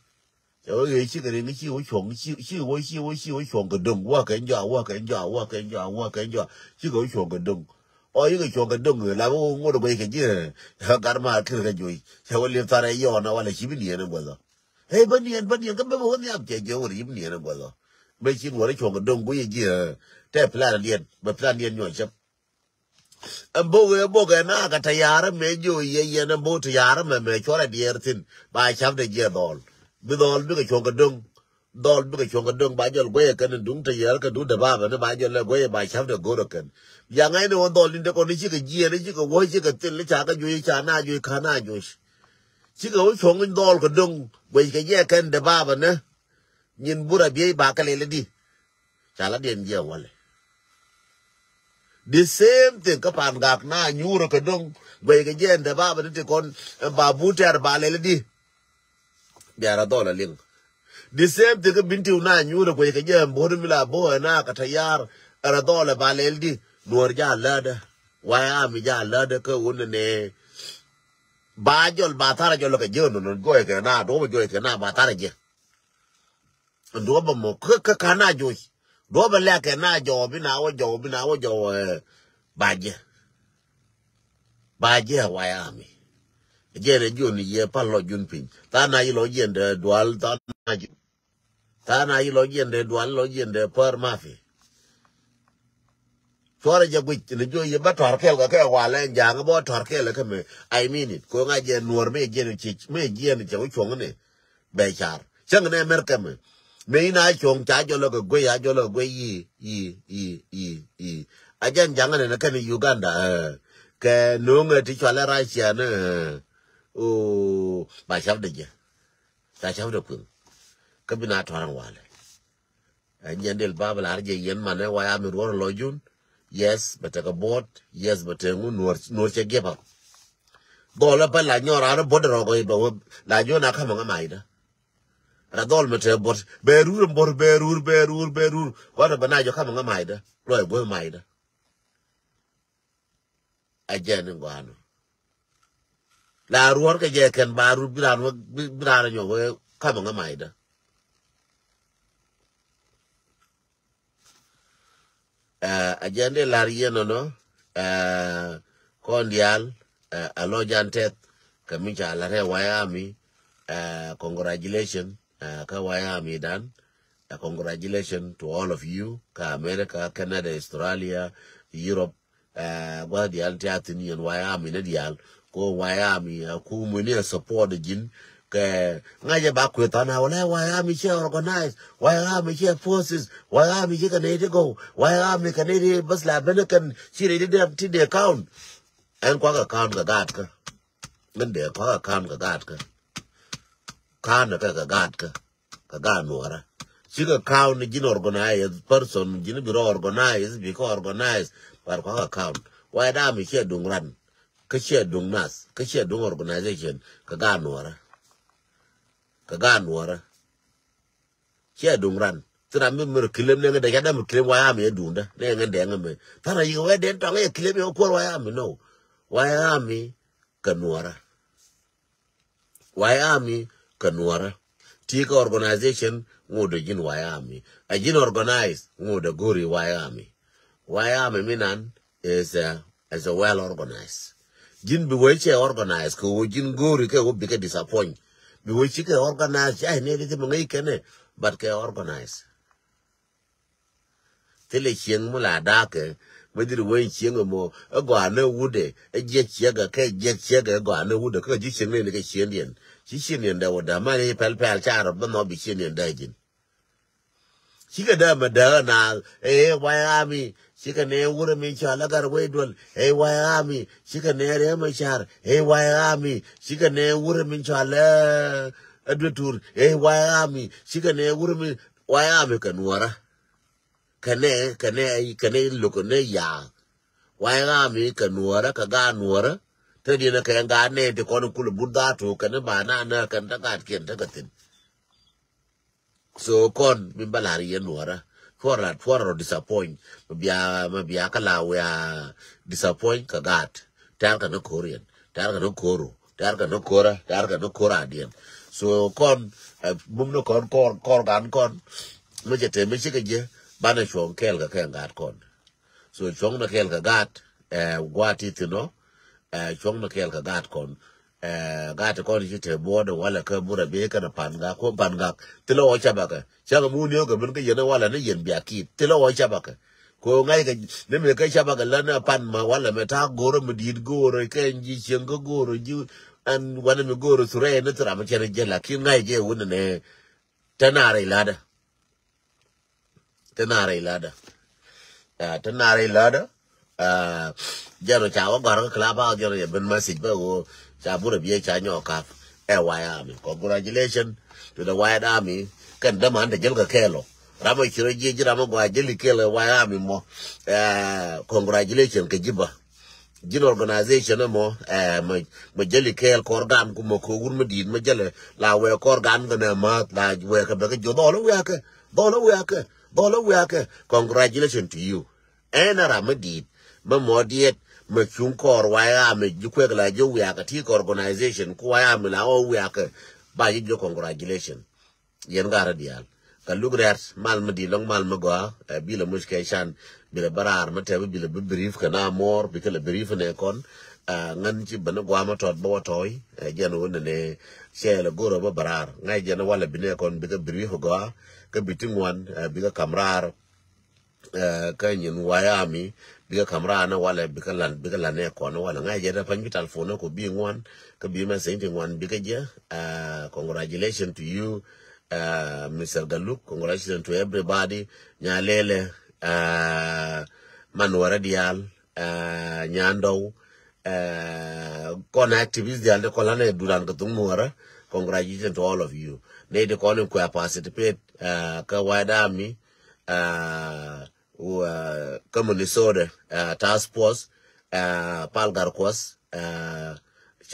Cɛ wä ɣee cikɛ riŋ ci wä cuɔ̱ŋ, ci, ci wä, ci wä, ci wä cuɔ̱ŋ kɛ döŋ, wä kɛ jɔa, wä kɛ jɔa, wä kɛ jɔa, wä kɛ jɔa. Cikɛ wä cuɔ̱ŋ kɛ döŋ. Ɔ, cikɛ cuɔ̱ŋ kɛ döŋ, la wä ŋot guɛc kɛ ji̱, ɛ, gat ma kir kɛ juɔ̱c. Cɛ wä liep tharɛ yɔɔna walɛ ci bi niɛn in guɛthɔ. Ɛ, bä niɛn, bä niɛn, kä bä bä wä nhiam cɛ jɛ wä ri ci bi niɛn in guɛthɔ. Bä ci nuɔrɛ cuɔ̱ŋ kɛ döŋ guic ji̱, ɛ, tɛ plan diɛn, bä plan diɛn nyuɔc cäp. Ɛn bok ɛ bok ɛ na kɛ tɛyarä mɛ jiɔ yɛ yɛn ɛn bok tɛyarä mɛ mɛ cuɔrɛ diɛɛr thin ba cap dɛ jiɛ dhɔl. Bi dhɔl bikɛ cuɔ̱ŋ kɛ döŋ. Dhɔl bikɛ cuɔ̱ŋ kɛ döŋ ba jɔl guɛyɛ kɛn duŋ te yɛr kɛ duŋ dee babɛ ni ba jɔl lɛ guɛyɛ ba ca̱p dee go̱rɛ kɛn. Bia ŋa̱cni wä dhɔl in te kɔn i̱ cikɛ jiɛn i̱ cikɛ wä i̱ cikɛ thil i̱ ca kɛ juɔc i̱ ca na juɔc i̱ ka na juɔc. Cikɛ wä cuɔ̱ŋ in dhɔl kɛ döŋ guɛc kɛ jɛ kɛn dee babɛ ni. Nyin burɛ biey ba kɛ lɛl i̱di. Ca la diɛn jiɛ walɛ. The same thing kä Pan Gak na nyuurä kɛ döŋ guɛc kɛ jɛ ɛn dee babɛ ni ti kɔn ɛn ba bu tɛr ba lɛl i̱di. Bia rɛ dhɔl a liŋ. The same thing kä Bintiu na nyuurä guɛc kɛ jɛ ɛn bo̱o̱r mi la bo̱o̱ ɛn a kɛ tɛ yar. Ɛ rɛ dhɔl ɛ ba lɛl i̱di. Nuɔr ja lädä. Why am ja lädä kä wun nɛ. Ba jɔl ba thar jɔl kɛ jɛ nɔ nɔ guɛc kɛ na duɔ̱p guɛc kɛ na ba thar jɛ. Duɔ̱p bä mɔ kä kä ka na juɔc. Duɔ̱p bä lɛ kɛ na jɔw bi na wä jɔw bi na wä jɔw ɛ. Ba jɛ. Ba jɛ White Army. Jɛ ni jun yɛ pal lɔ jun piny. Tha na yi lɔ jɛ ndɛ dual tha na jun. Tha na yi lɔ jɛ ndɛ dual lɔ jɛ ndɛ pär mafi. Cuɔrɛ jɛ guic ni juɔc yɛ bä tɔr kɛl kɛ kɛ walɛ jaŋ bä tɔr kɛl kɛ mɛ. I mean it. Ko ŋa jɛ nuɔr mɛ jɛ ni cic mɛ jɛ ni cɛ wä cuɔŋ ni. Bɛ car cäŋ nɛ America mɛ. Mɛ in a cuɔ̱ŋ ca jɔlɔ kɛ guey a jɔlɔ kɛ guey yi yi yi yi yi. A jɛn jaŋ nɛ kɛn Uganda. Kɛ no̱o̱ŋɛ ti cualɛ Russia ni. O ba cap dɛ jɛ. Ca cap dɛ kueŋ. Kä bi na tɔ̱rän walɛ. Ɛ nyɛn del ba bɛ lar jɛ yɛn manɛ wa ya mi ruɔr lɔ jun. Yes bɛ tekɛ buɔt. Yes bɛ tekɛ ŋu nuɔr nuɔr cɛ give up. Dhɔl ɛ pä la nyɔr an buɔt rɔk ɛ bɛ wä la jun a kamɛ ŋa maydä. Ra dhɔl mɛ te buɔt bɛ rur buɔt bɛ rur bɛ rur bɛ rur. Wa rɛ bɛ na jɔ kamɛ ŋa maydä. Lɔ ɛ guɛ maydä. A jɛ ni gɔanɔ. La ruɔr kɛ jɛ kɛn ba rur bi ran wä bi ran nyɔ wä kamɛ ŋa maydä. Ɛ a jɛn dee lar yɛn nɔnɔ. Ɛ kɔn diaal. Ɛ a lɔ jan tɛth. Kɛ mi ca lar ɛ White Army. Ɛ congratulation. Ɛ kä White Army dan. Ɛ congratulation to all of you kä America, Canada, Australia, Europe. Ɛ gua̱th diaal ti a thin yɛn White Army ni diaal. Ko White Army a kum ni a support ji̱n. Kɛ ŋa̱cɛ ba kueth than a wala White Army cɛ organize. White Army cɛ forces. White Army cɛ kɛ nɛy ti gɔw. White Army kɛ nɛy ti bäth la ben kɛn ci rɛy ti dee ti dee count. Ɛn kuak account kɛ gaat kä. Min dee kuak account kɛ gaat kä. Count kɛ kɛ gaat kä. Kɛ gaat nuɔrä. Cikɛ count ni ji̱n organize person ji̱n bi rɔ organize bikɛ organize. But kuak account. White Army ciɛ duŋ ran. Kä ciɛ duŋ nath kä ciɛ duŋ organization. Kɛ gaat nuɔrä. Kɛ gaat nuɔrä. Ciɛ duŋ ran. Thira mi mi rɔ claim nɛ ŋä dɛ ca dɛ mi claim White Army ɛ duŋdä nɛ ŋä dɛ ŋä mɛ. Thana yik wɛ den tɔŋ ɛ claim ɛ kuɔr White Army no. White Army kɛ nuɔrä. White Army kɛ nuɔrä. Ti kɛ organization ŋot dee ji̱n White Army. A ji̱n organize ŋot dee go̱ri White Army. White Army mi nan is a, is a well organized. Ji̱n bi wee cɛ organize kɛ wee ji̱n go̱ri kɛ wee bikɛ disappoint. Bi wee cikɛ organize ca ni ti ti mi ŋäc kɛnɛ but kɛ organize. Thilɛ cieŋ mi la dakɛ mi dhil wen cieŋ mɔ ɛ gɔanɛ wudɛ ɛ jiɛk ciɛkɛ kɛ jiɛk ciɛkɛ ɛ gɔanɛ wudɛ kä ji̱ cieŋ nɛni kɛ ciendiɛn. Ci ciendiɛn dɛ wä dämani pɛl pɛl ca rɔ bä nhɔk bi ciendiɛn dɛ ji̱n. Cikɛ dämɛ däk ɛ naath ɛ White Army. Cikɛ nɛ wurɛ min cɔal ɛ Gatwec Dual ɛ White Army. Cikɛ nɛ Riek Machar ɛ White Army. Cikɛ nɛ wurɛ min cɔal ɛ Aduet Tur ɛ White Army. Cikɛ nɛ wurɛ min White Army kɛ nuɔrä. Kɛnɛ kɛnɛ kɛnɛ lo̱k kɛnɛ ya̱a̱. White Army kɛ nuɔrä kɛ gaat nuɔrä. Te diɛn kɛ gaat nɛ ti kɔn kulɛ but dhaatu kɛnɛ ba na nä kɛn te gaatkiɛn te kɛ thi̱n. So kɔn min bä la̱r yɛn nuɔrä. Tuɔr la tuɔr rɔ disappoint. Mɛ bia mɛ bia kä la wia disappoint kɛ gaat. Tɛr kɛ ni ko̱r yɛn. Tɛr kɛ ni ko̱r ru. Tɛr kɛ ni ko̱rä. Tɛr kɛ ni ko̱r adiɛn. So kɔn bum ni kɔn kɔr kɔr gan kɔn. Mɛ cɛ te mɛ cikɛ jɛ banɛ cuɔ̱ŋ kɛɛl kɛ kɛ gaat kɔn. So cuɔ̱ŋ ni kɛɛl kɛ gaat ɛ gua̱a̱t ti thi̱n ɔ. Ɛ cuɔ̱ŋ ni kɛɛl kɛ gaat kɔn. Ɛ gaat kɔn ci te buɔ̱ɔ̱dɛ walɛ kä burɛ bi kɛn Pan Gak ko Pan Gak thilɛ wä cabakɛ. Cakɛ mi wun yio̱kɛ min kä yɛn walɛ ni yɛn bia kiit thilɛ wä cabakɛ. Ko ŋa̱ckɛ ni mi kä cabakɛ län ɛ Pan ma walɛ mɛ ta̱a̱ go̱o̱rä mi di̱i̱t go̱o̱rä kɛ ji̱ cieŋ kä go̱o̱rä ji̱ ɛn wanɛ mi go̱o̱rä thurɛ ni thura mi cɛn jɛ lakin ŋa̱ckɛ wun nɛ. Te na rɛy ladä. Te na rɛy ladä. Te na rɛy ladä. Jɛn ca wä gɔr kä Clubhouse, jɛn yɛ ben message bä ɣöö ca burɛ biɛ ca nyɔk kap. Ɛ White Army, congratulations to the White Army. Kɛn däman te jäl kɛ kɛɛl ɔ. Ram ɔ ci rɔ jiɛ ji̱ ram ɔ gɔaa jäl kɛɛl ɛ White Army mɔ. Congratulations kɛ ji̱ bä. Ji̱n organization ɛmɔ, mɛ jäli kɛɛl kɔr gan kumɛ kɛ wur mi di̱i̱t mɛ jälɛ la wee kɔr gan kɛ nɛ ma̱a̱th la wee kɛ bɛ kɛ ji̱ dhɔl wiakɛ, dhɔl wiakɛ, dhɔl wiakɛ. Congratulations to you. Ɛn a ram mi di̱i̱t mɛ mɔ diɛt mɛ cuŋ kɔr White Army ji̱ kuɛk la ji̱ wiakɛ ti kɛ organization ku White Army la wä wiakɛ. Ba ji̱ ji̱ congratulations. Yɛn garä diaal. Kɛ luk rɛ̈t mal mi di̱i̱t lɔŋ mal mi gɔaa, ɛ, bilɛ muc kɛ can, bilɛ bä raar mi tɛp, bilɛ bi brief kɛ na mɔɔr, bikɛ lɛ brief nɛ kɔn. Ɛ, ŋän ci bä ni gɔaa mi tɔt bä wä tɔy, ɛ, jɛn wä nɛnɛ cɛ lɛ go̱rä bä bä raar. Ŋa̱c jɛn walɛ bi nɛ kɔn bikɛ brief gɔaa, kä bi ti ŋuan, ɛ, bikɛ kam raar. Kä nyin White Army bikɛ kam raan walɛ bikɛ lan, bikɛ lan nɛ kɔn walɛ. Ŋa̱c jɛ dɛ pany bi telephone ko bi ŋuan kä bi message ti ŋuan bikɛ jɛ. Congratulations to you, Mister Galuk. Congratulations to everybody. Nya lele, man wara dial, nya ndɔw, kɔn activist dial de kɔn lanɛ duran kɛ thung nuɔrä. Congratulations to all of you. Ne de kɔn in kua participate kä White Army. Kä Minnesota, task force, Pal Garkuas, cɛ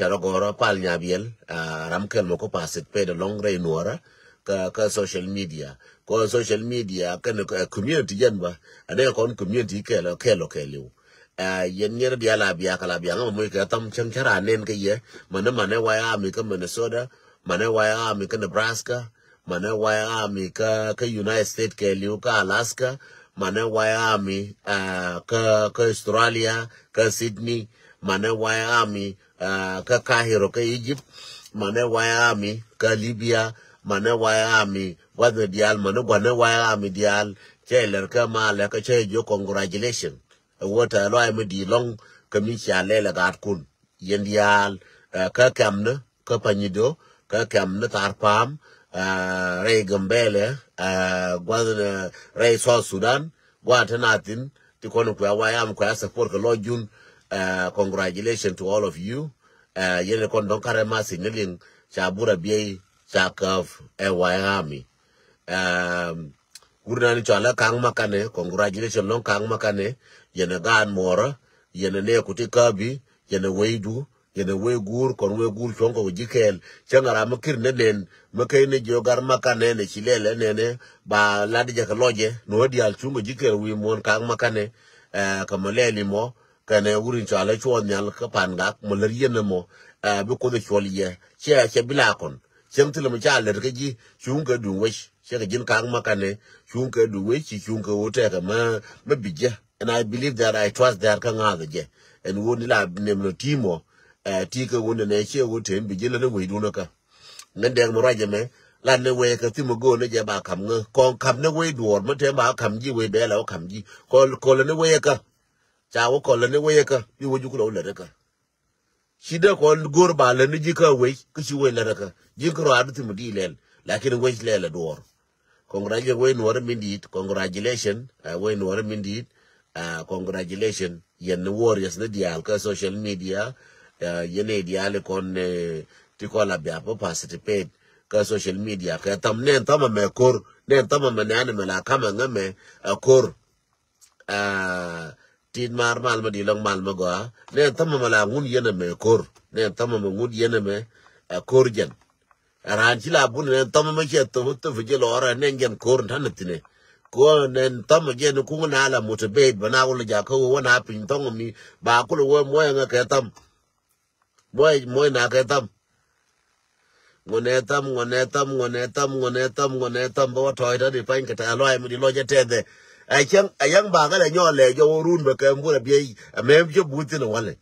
rɔ gɔrɔ Pal Nyabiɛl, ram kɛl mɔ ko participate along rɛy nuɔrä kä, kä social media. Kɔ social media kɛn community jɛn ba, anɛ kɔn community kɛl, kɛl, kɛliw. Yɛn nyɛr dial a biak, la biak ŋa mɔ kɛ tham cäŋ cä ra nɛn kä yɛ, manɛ, manɛ White Army kä Minnesota, manɛ White Army kä Nebraska, manɛ White Army kä, kä United States kɛɛliw kä Alaska, manɛ White Army kä, kä Australia, kä Sydney, manɛ White Army kä Cairo kä Egypt, manɛ White Army kä Libya, manɛ White Army gua̱thni diaal, manɛ gua̱nɛ White Army diaal. Cɛ lɛr kä malɛ kä cɛ jiök congratulation. Ɛ wä tɛ lɔac mi di̱i̱t lɔŋ kä mi cia lɛl ɛ gaatkun. Yɛn diaal kä kɛmni kä Panyido, kä kɛmni Tharpam, rɛy Gambɛlɛ, gua̱th rɛy South Sudan, gua̱a̱n te na thi̱n ti kɔn kuɛ White Army kuɛ support kɛ lɔc jun. Congratulations to all of you. Yɛn kɔn dɔ̱ŋ karɛ ma thi̱n ni liŋ ca burɛ biey ca käp ɛ White Army. Wur nani cɔalɛ Kaŋ Makanɛ, congratulations lɔŋ Kaŋ Makanɛ. Yɛn ɛ gaat muɔrä, yɛn ɛ nɛ kuti käpi, yɛn ɛ wecdu, yɛn ɛ wec guur, kɔn wec guur cuɔ̱ŋ kɛ wä ji̱ kɛɛl. Cäŋ a ram mi kir ni nɛn mi keny ni jiök gar Makanɛ nɛ ci lɛl ɛ nɛnɛ ba lat jɛ kɛ lɔcɛ. Nuɔ̱ diaal cuŋ kɛ ji̱ kɛɛl wi̱i̱ muɔ̱ɔ̱n Kaŋ Makanɛ. Kɛ mɔ lɛl imɔ kɛnɛ wur in cɔalɛ Cuɔl Nhial kä Pan Gak mɔ lär yɛn ɛmɔ. Bi Kuoth ɛ cuɔl yɛ cɛ, cɛ bi la kɔn. Cäŋ thilɛ mi ca lät kä ji̱ cuŋ kɛ duŋ wec. Cɛ kɛ ji̱n Kaŋ Makanɛ cuŋ kɛ duŋ wec, ci cuŋ kɛ wä tɛkɛ mä, mä bi jɛ. And I believe that, I trust that kä ŋa̱th jɛ. Ɛn wä ni la nem lɔ ti̱i̱ mɔ, ti kɛ wä ni nɛ cɛ wä tem bi jɛ lät ni wecdun kä. Ŋän dɛk mi ruac ɛmɛ, la ni wec kä thim mi go̱o̱n ni jɛ ba kam ŋä. Kɔn kam ni wec duɔ̱ɔ̱r mi tem ba kam ji̱ wec bɛ la wä kam ji̱. Kɔl, kɔl ni wec kä. Ca wä kɔl ni wec kä. Bi wä juk lɔ wä lät kä. Ci dee kɔn go̱r ba lät ni ji̱ kä wec, kä ci wec lät kä. Ji̱ kä ruaadu thim di lɛl. Lakin wec lɛl ɛ duɔ̱ɔ̱r. Congratulations wec nuɔ̱ɔ̱rä min di̱i̱t. Congratulations, wec nuɔ̱ɔ̱rä min di̱i̱t. Congratulations yɛn ni warriors ni diaal kä social media. Yɛn ni diaal kɔn ti kɔn la bia bä participate kä social media. Kɛ tham nɛn tham amɛ ko̱r. Nɛn tham amɛ nɛn amɛ la kam ɛŋä mɛ ɛ ko̱r. Tit mar mal ma di lɔŋ mal ma gɔaa. Nɛ thama ma la ŋun yɛn a mɛ kor. Nɛ thama ma ŋun yɛn a mɛ a kor jɛn. Ran ci la bun nɛ thama ma cɛ thop thop jɛ lɔra nɛ jɛn kor tan tine. Ko nɛ thama jɛn kuŋ na la motivate ba na wul ja ko wä na piny thɔŋ mi ba kul wä moya ŋa kɛ tham. Moc, moc na kɛ tham. Ŋunɛ tham, ŋunɛ tham, ŋunɛ tham, ŋunɛ tham, ŋunɛ tham. Bä wä tɔy tɔ di pany kɛ tɛ luay mi di lɔcɛ tɛthɛ. Ɛ cäŋ, ɛ yäŋ bakɛ lɛ nyɔɔl lɛ jɔ wä run bɛ kɛ mbur ɛ biey. Ɛ mɛm cä buth thin walɛ.